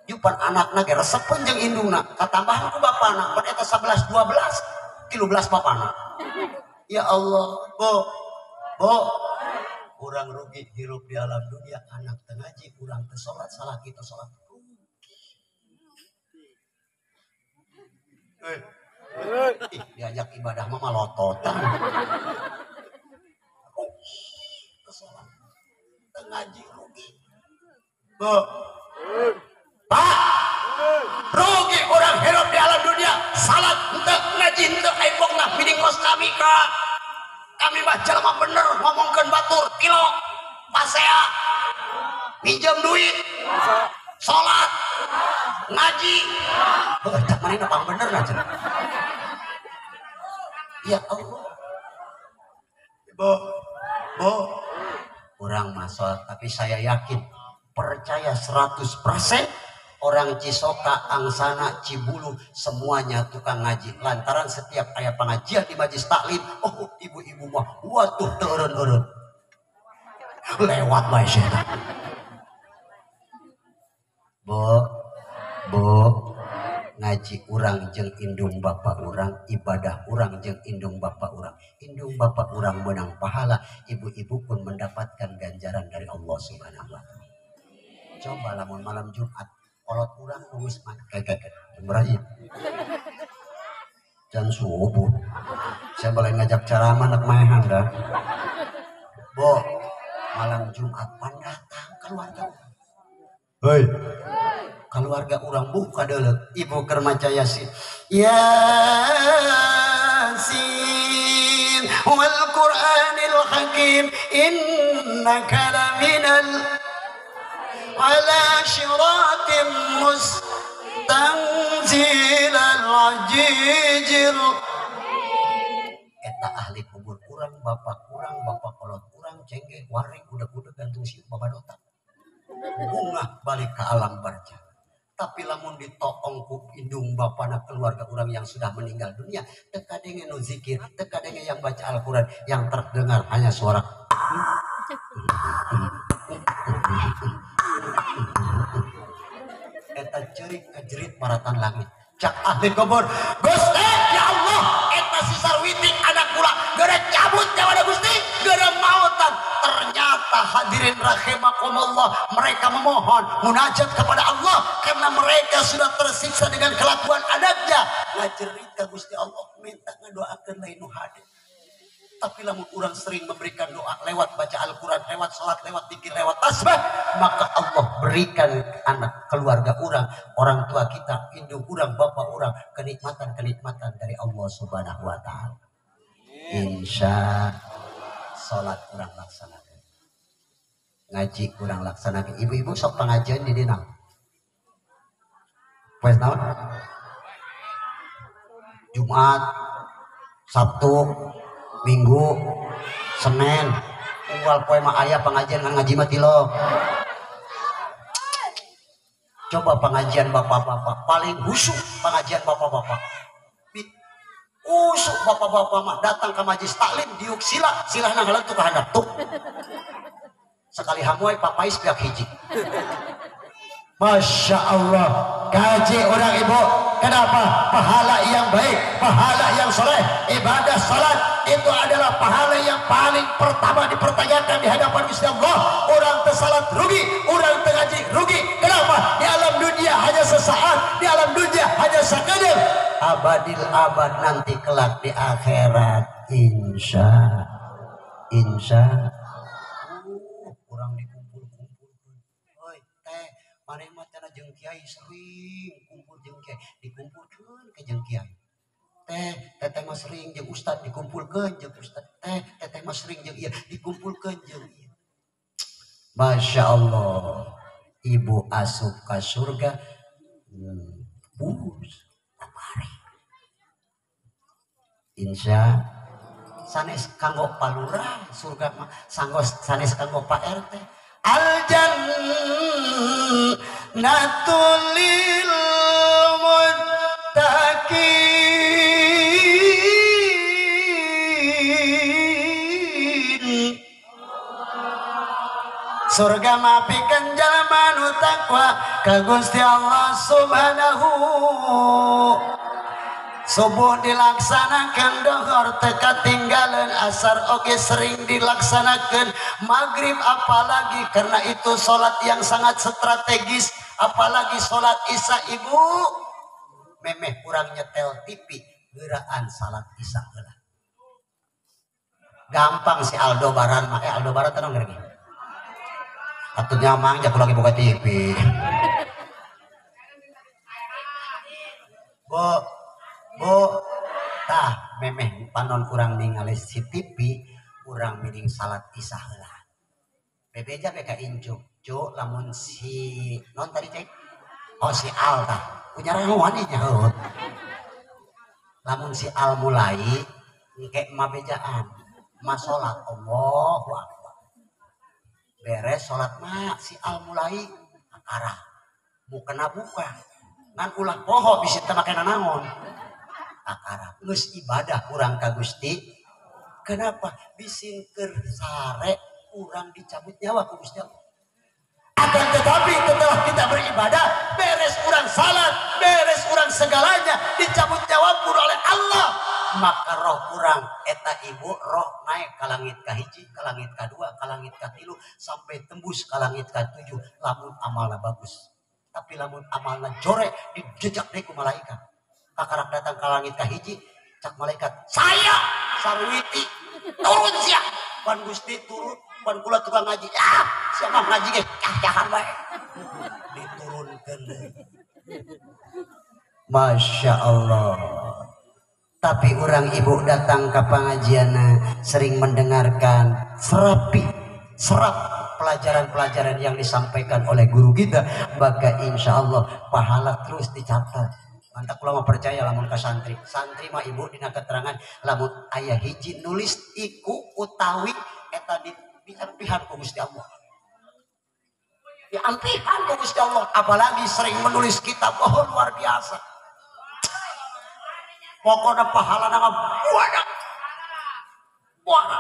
Jupan anakna ge resepeun jeung indungna, katambahan ku bapana, pan eta 11 12, 13 bapana. Ya Allah, Bu. Bu. Urang rugi hirup di alam dunia, anak teu ngaji, urang teu salat, salah kita salat. Ih, diajak ibadah mah malototan. Kesolat. Teu ngaji rugi.
Bu. Pak. Rugi orang hirup di alam dunia, salat henteu, ngaji henteu, embongna mining kos kami ka. Kami mah jelema bener ngomongkeun batur kilo pasea. Minjem duit. Salat. Ngaji.
Heuh, cak manehna pang bener lah cenah. Ya Allah.
Bu. Bu.
Kurang masuk, tapi saya yakin percaya 100% orang Cisoka, Angsana, Cibulu semuanya tukang ngaji. Lantaran setiap aya pengajian di majlis taklim, oh ibu-ibu mah waduh teu eureun-eureun. Lewat bae sia. Bo, bo, ngaji urang jeung indung bapak urang, ibadah urang jeung indung bapak urang. Indung bapak urang menang pahala, ibu-ibu pun mendapatkan ganjaran dari Allah Subhanahu wa taala. Coba lamun malam Jumat kolot urang geus mah kagak berani. Jam subuh. Saya boleh ngajak ceramah anak maehan dah. Bo, malam Jumat pandatang keluarga. Hei. Keluarga urang buka dulu ibu keur maca Yasin. Yasin wal Qur'anil Hakim innaka laminal ala syiratim mustanzilal ajijil. Eta ahli kubur kurang, bapak kolot kurang, cengkeh, waring, udah-udah gantung siuk babadotan. Bunga balik ke alam barzah. Tapi lamun ditoong ku indung bapana keluarga orang yang sudah meninggal dunia, teka denge nu zikir, teka denge yang baca Al-Quran, yang terdengar hanya suara eta cerik kajerit maratan langit. Cak ahli kubur, Gusti ya Allah, eta si Sarwitik anak kula geura cabut nyawana Gusti, geura mautan. Ternyata hadirin rahimakumullah, mereka memohon munajat kepada Allah karena mereka sudah tersiksa dengan kelakuan anaknya. Ngajerit ka Gusti Allah, minta ngadoakeun lain nu hade. Tapi lamun urang sering memberikan doa lewat baca Al-Quran, lewat sholat, lewat dzikir, lewat tasbih, maka Allah berikan anak keluarga urang, orang tua kita, indung urang, bapak urang, kenikmatan-kenikmatan dari Allah Subhanahu wa taala. Insya sholat kurang laksanakan, ngaji kurang laksanakan. Ibu-ibu sok pengajian di dina. Poe naon? Jumat, Sabtu, Minggu, Senin, unggal poe mah aya pengajian ngan ngaji mah tilok. Coba pengajian bapak-bapak paling khusyuk, pengajian bapak-bapak. Khusyuk bapak-bapak mah datang ke majlis taklim diuk sila, silahna ngalentuk ka handap tuk. Sekali hamoy papais pihak hiji. Masya Allah, gaji orang ibu. Kenapa? Pahala yang baik, pahala yang soleh, ibadah salat itu adalah pahala yang paling pertama dipertanyakan di hadapan Gusti Allah. Orang tersalat rugi, orang tergaji rugi. Kenapa? Di alam dunia hanya sesaat, di alam dunia hanya sekejap. Abadil abad nanti kelak di akhirat. Insya, insya. Kurang dikumpul-kumpul. Oi, teh, maneh mah cenah jeung kiai sering kumpul jeung kiai, dikumpulkeun ke jeung kiai. Teh, teteh mah sering jeung ustad, dikumpulkeun jeung ustad. Teh, teteh mah sering jeung ieu, dikumpulkeun jeung ieu. Masya Allah, ibu asup ka surga. Bus, babari. Insya sanes kanggo palurah surga mah, sanes kanggo Pak RT. Al jannatu lil muttaqin. Surga mah pikeun jalma nu takwa ka Gusti Allah Subhanahu. Subuh dilaksanakan, dohor teka tinggalan, asar oge sering dilaksanakan, maghrib apalagi karena itu sholat yang sangat strategis, apalagi sholat isya ibu memeh kurang nyetel TV geraan salat isya heula. Gampang si Aldo Baran mah, Aldo Baran tenang lagi. Atuh nyamang jago lagi buka TV. Bu, bu, tah memeh panon kurang ningali si TV, kurang miring salat isya heula. Bebeja beka incu, cu lamun si non tadi cek. Oh si Al tah, punya rawan nya heuh. Lamun si Al mulai engke mah bejaan, mah salat Allahu Akbar. Beres salat mah si Al mulai akara. Mukena buka. Ngan ulah poho bisi teu make nanaon. Akara geus ibadah kurang ka Gusti. Kenapa? Bisin keur sare Urang dicabut nyawa ku Gusti Allah. Akan tetapi setelah kita beribadah, beres urang salat, beres urang segalanya, dicabut nyawa pun oleh Allah, maka roh urang eta ibu roh naik ka langit ka hiji, ka langit ka dua, ka langit ka tilu, sampai tembus ka langit ka tujuh. Lamun amalna bagus, tapi lamun amalna jorek dijejak deui ku malaikat. Kakarak datang ka langit ka hiji, cak malaikat, saya Sarwiti turun sia, pan Gusti turun, pan kula tukang ngaji, ah siapa ngaji ge cah-cahan bae, diturunkeun deui. Masya Allah. Tapi orang ibu datang ke pengajian sering mendengarkan serap pelajaran-pelajaran yang disampaikan oleh guru kita, maka insya Allah pahala terus dicatat. Mantap kula mah percaya lamun ka santri. Santri mah ibu dina keterangan lamun aya hiji nulis iku utawi eta diampihan ku Gusti Allah. Diampihan ku Gusti Allah, apalagi sering menulis kitab, oh luar biasa. Pokoknya pahala nama buana. Buana.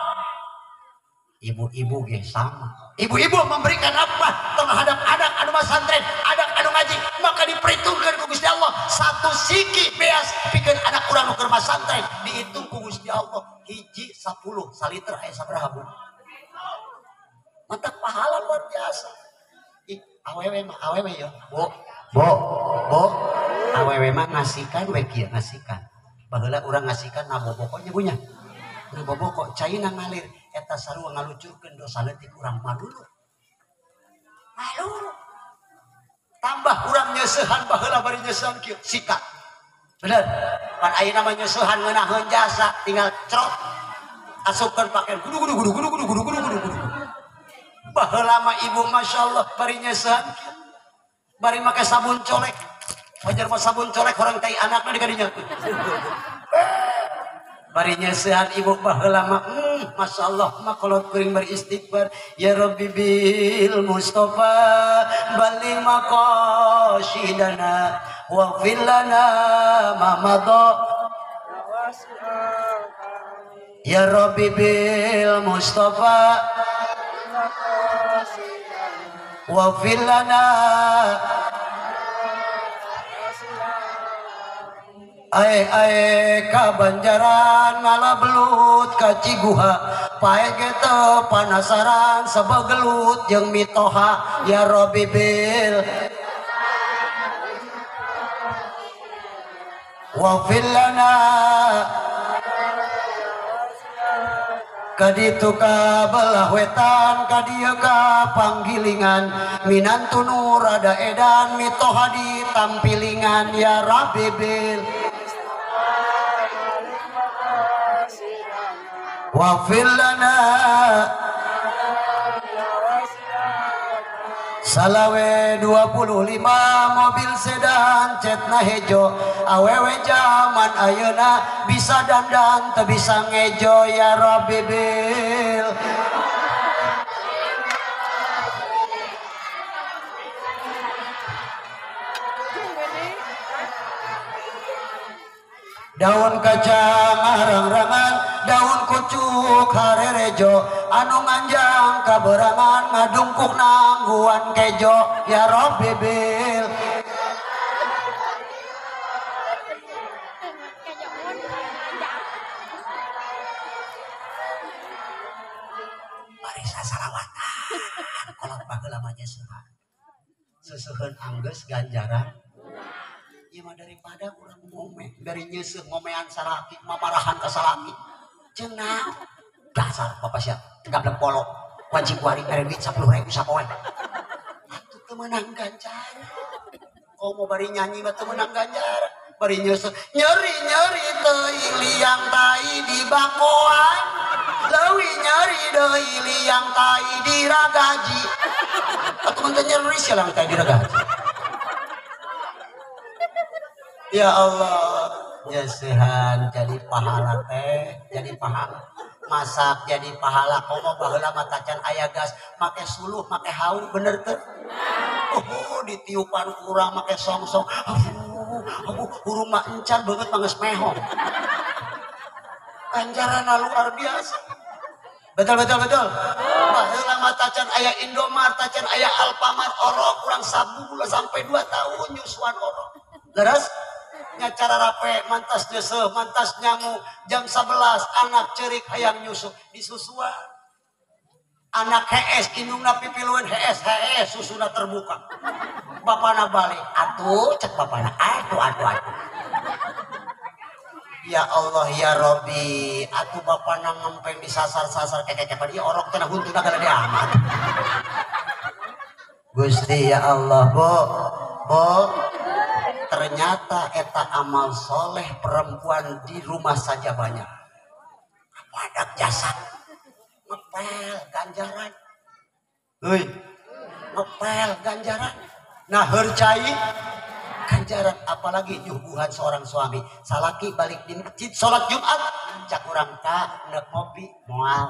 Ibu-ibu ge sama. Ibu-ibu memberikan apa terhadap anak anu masantren, anak anu ngaji, maka diperhitungkan ku Gusti Allah. Satu siki beas pikeun anak urang nu keur masantren dihitung ku Gusti Allah hiji 10 saliter aya sabaraha bu. Mantap pahala luar biasa. Ih, awewe mah awewe ya. Bo, bo, bo. Awewe mah ngasihkan we kieu ngasihkan. Baheula urang ngasihkan naboboko nya punya. Naboboko caina ngalir eta sarua ngalucurkeun dosa leutik urang mah dulu. Malu. Tambah urang nyeusehan baheula bari nyeusehan kieu sikat. Bener. Pan ayeuna mah nyeusehan ngeunaheun jasa tinggal crot. Asupkeun pakaian gudu gudu gudu gudu gudu gudu gudu gudu gudu. Baheula mah ibu masyaallah bari nyeusehan kieu. Bari make sabun colek. Wajar mah sabun colek orang tai anakna di kadinya. Bari nyeusehan ibu baheula mah masyaallah mah kolot kuring beristighfar ya Rabbi bil Mustafa baligh maqasidana waghfir lana ma madha ya Rabbi bil Mustafa waghfir lana. Ae ae ka Banjaran ngala belut ka Ciguha pae ge teu panasaran sabagelut jeung mitoha ya Rabbi bil waghfir lana kaditu ka belah wetan kadieu ka panggilingan minantu nu rada edan mitoha di tampilingan ya Rabbi bil waghfir lana. Salawe 25 mobil sedan cetna hejo awewe zaman ayeuna bisa dandan teu bisa ngejo ya Rabbi bil daun kacang arang-rangan daun kucuk harerejo anu nganjang kaberangan ngadungkuk nangguan kejo ya Rabbi bil barisa salawatan kolot baheula mah nyeuseuhan seuseheun anggeus ganjaran. Ieu mah daripada urang ngome dari nyeuseuh ngomean salaki mamarahan ka salaki jeung naon dasar bapak sia gablek polok wajib wari mere duit 10.000 sapoe atuh teu meunang ganjaran komo bari nyanyi mah teu meunang ganjaran bari nyeuseuh nyeri-nyeri teuing liang tai di bakoan leuwih nyeri deui liang tai di ragaji atuh mun teu nyeri sia liang tai di ragaji. Ya Allah, nyeuseuhan jadi pahala teh, jadi pahala. Masak jadi pahala, komo baheula mah tacan aya gas, make suluh, make hawu bener teu? Oh, ditiupan kurang make songsong. Aduh, hurung mah encan beungeut mah geus mehong. Ganjaranna luar biasa. Betul betul betul. Baheula mah tacan aya Indomart, tacan aya Alfamart, orok kurang sabulan sampai 2 tahun nyusuan orok. Leres? Nya cara rape mantas nyeseuh, mantas nyangu jam 11 anak cerik hayang nyusu disusuan. Anak hees indungna pipilueun hees hees susuna terbuka. Bapana balik atuh cek bapana atuh atuh atuh. Ya Allah ya Robbi atuh bapana ngempeng disasar-sasar kekek ieu orok teh huntuna galede amat. Gusti ya Allah Bu, Bu, ternyata eta amal soleh perempuan di rumah saja banyak. Wadak jasa, ngepel ganjaran, hei, ngepel ganjaran, nah hercai ganjaran, apalagi nyuguhan seorang suami. Salaki balik di masjid sholat Jumat, cak urang ka nek ngopi moal,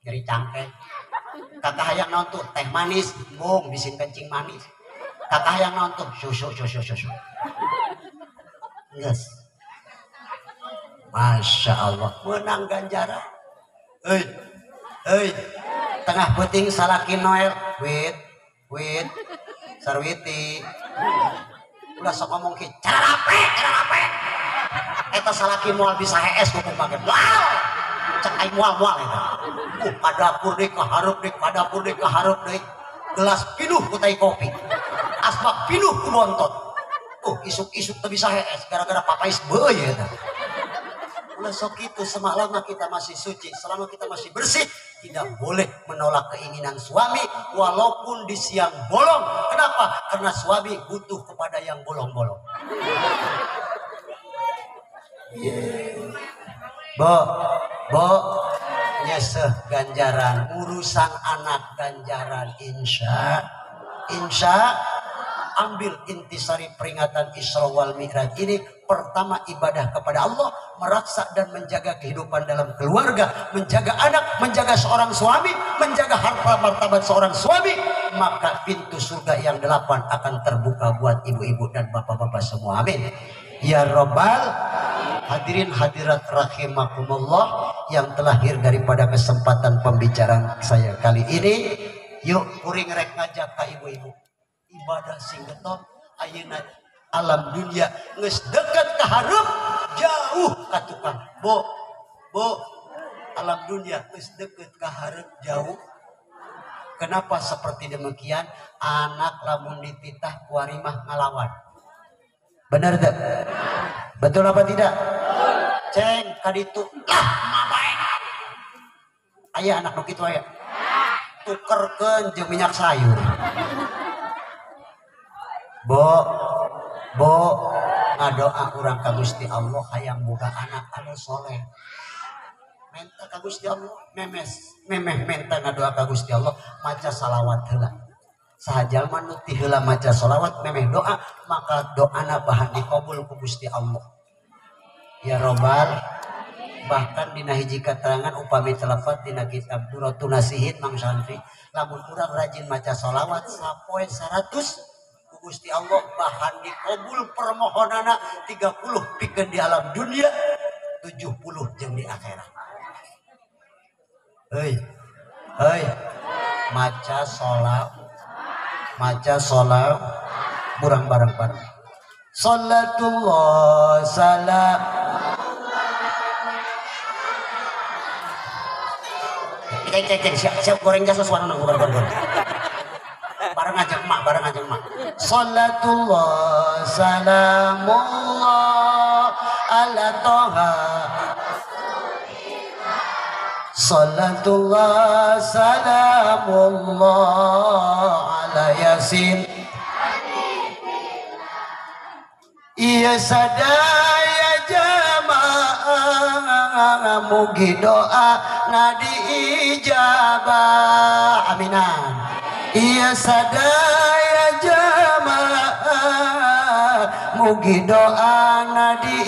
nyeri cangkeng. Kakak hayang naon tuh teh manis, bung bisin kencing manis. Kakak hayang naon tuh susu susu susu. Yes. Masya Allah, menang ganjaran. Hei, hei, tengah puting salaki Noel, wit, wit, sarwiti. Ulah sok ngomong ki, cara rape, cara rape. Eta salaki moal bisa hees ngomong make moal. Cek aing moal moal eta. Ka dapur deui ka hareup deui, ka dapur deui ka hareup deui. Gelas pinuh ku tai kopi. Asbak pinuh ku bontot. Isuk-isuk teu bisa hees gara-gara papais beuy eta. Ulah sok kitu, selama kita masih suci, selama kita masih bersih, tidak boleh menolak keinginan suami walaupun di siang bolong. Kenapa? Karena suami butuh kepada yang bolong-bolong. Yeah. Bo, bo, nyeseh ganjaran, urusan anak ganjaran, insya, insya. Ambil intisari peringatan Isra wal Mi'raj ini. Pertama ibadah kepada Allah, meraksa dan menjaga kehidupan dalam keluarga, menjaga anak, menjaga seorang suami, menjaga harta martabat seorang suami, maka pintu surga yang 8 akan terbuka buat ibu-ibu dan bapak-bapak semua. Amin. Ya Robbal hadirin hadirat rahimakumullah yang terlahir daripada kesempatan pembicaraan saya kali ini. Yuk kuring rek ngajak ka ibu-ibu. Ibadah sing getol ayeuna alam dunia geus deket ka hareup jauh ka tukang. Bu, bu, alam dunia geus deket ka hareup jauh. Kenapa seperti demikian? Anak lamun dititah kuari mah ngalawan. Benar tak? Betul apa tidak? Ceng kaditu lah mabae. Aya anak nu kitu aya. Tukerkeun jeung minyak sayur. Bo, bo, ngadoa urang ka Gusti Allah hayang boga anak anu soleh. Menta ka Gusti Allah, memes, memeh menta ngadoa ka Gusti Allah maca salawat heula. Saha jalma nu ti heula maca salawat memeh doa, maka doana bahan dikabul ku Gusti Allah. Ya Robbal, bahkan dina hiji katerangan upami telefat dina kitab Duratun Nasihin Mang Santri, lamun urang rajin maca salawat sapoe 100 Gusti Allah bahan dikabul permohonana 30 pikeun di alam dunia, 70 jeung di akhirat. Hei, hei, maca sholat, maca sholat, burang bareng-bareng. Salatullah salam. Cek cek cek, siap siap goreng jasa suara nang goreng goreng. Bareng aja emak, bareng aja emak. Salatullah salamullah ala toha. Salatullah salamullah ala yasin. Iya sadaya jamaah mugi doa nadi ijabah. Aminan. Iya sadaya jamaah mugi doa nadi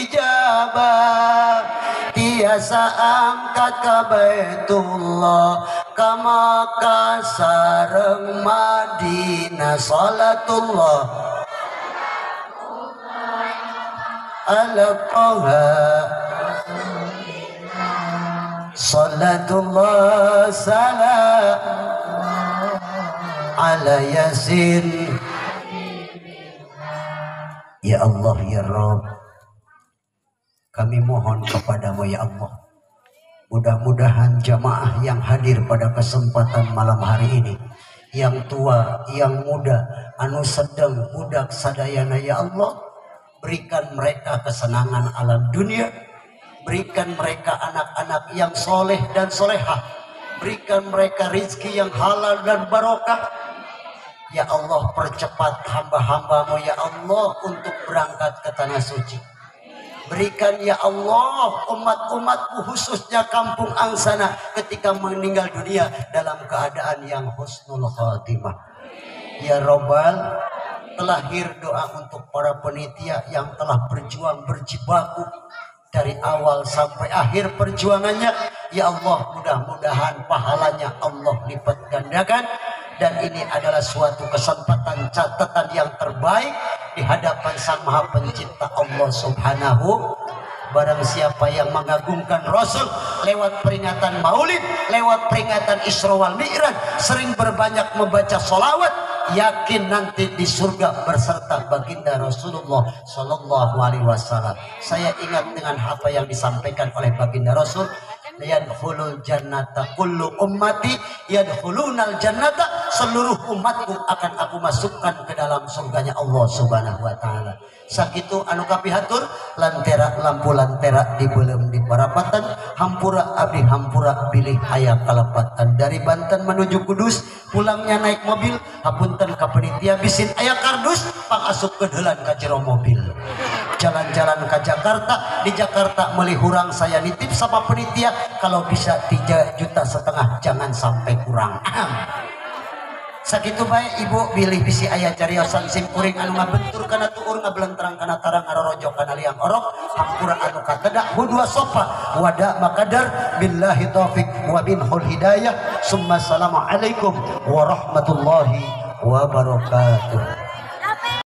ijabah. Tiasa angkat ke Baitullah ka Makkah sareng Madinah. Salatullah ala Toha. Salatullah salam ala Yasin. Ya Allah ya Rabb, kami mohon kepadamu ya Allah, mudah-mudahan jamaah yang hadir pada kesempatan malam hari ini, yang tua, yang muda, anu sedang, budak sadayana ya Allah, berikan mereka kesenangan alam dunia, berikan mereka anak-anak yang soleh dan solehah, berikan mereka rizki yang halal dan barokah. Ya Allah, percepat hamba-hambamu ya Allah untuk berangkat ke tanah suci. Berikan ya Allah umat-umatku khususnya kampung Angsana ketika meninggal dunia dalam keadaan yang husnul khatimah. Ya Robbal, terlahir doa untuk para penitia yang telah berjuang berjibaku dari awal sampai akhir perjuangannya. Ya Allah, mudah-mudahan pahalanya Allah lipat gandakan. Dan ini adalah suatu kesempatan catatan yang terbaik di hadapan Sang Maha Pencipta Allah Subhanahu. Barang siapa yang mengagungkan Rasul lewat peringatan Maulid, lewat peringatan Isra wal Mi'raj, sering berbanyak membaca solawat, yakin nanti di surga berserta baginda Rasulullah Sallallahu Alaihi Wasallam. Saya ingat dengan apa yang disampaikan oleh baginda Rasul, yadkhulul jannata kullu ummati yadkhulunal jannata, seluruh umatku akan aku masukkan ke dalam surganya Allah Subhanahu wa taala. Sakitu anu kapihatur lantera lampu lantera di belum di parapatan hampura abdi hampura bilih aya kalepatan. Dari Banten menuju Kudus pulangnya naik mobil, hapunten ka panitia bisin aya kardus pangasupkeun heulan ka jero mobil. Jalan-jalan ke Jakarta, di Jakarta meuli hurang saya nitip sama penitia kalau bisa 3,5 juta jangan sampai kurang. Sakitu bae ibu bilih bisi aya cariosan sim kuring anu ngabentur kana tuur ngabelenterang kana tarang ngarorojok kana liang orok hampura anu katedak hudwa sofa wada makadar billahi taufik wa minhul hidayah. Summa assalamualaikum warahmatullahi wabarakatuh.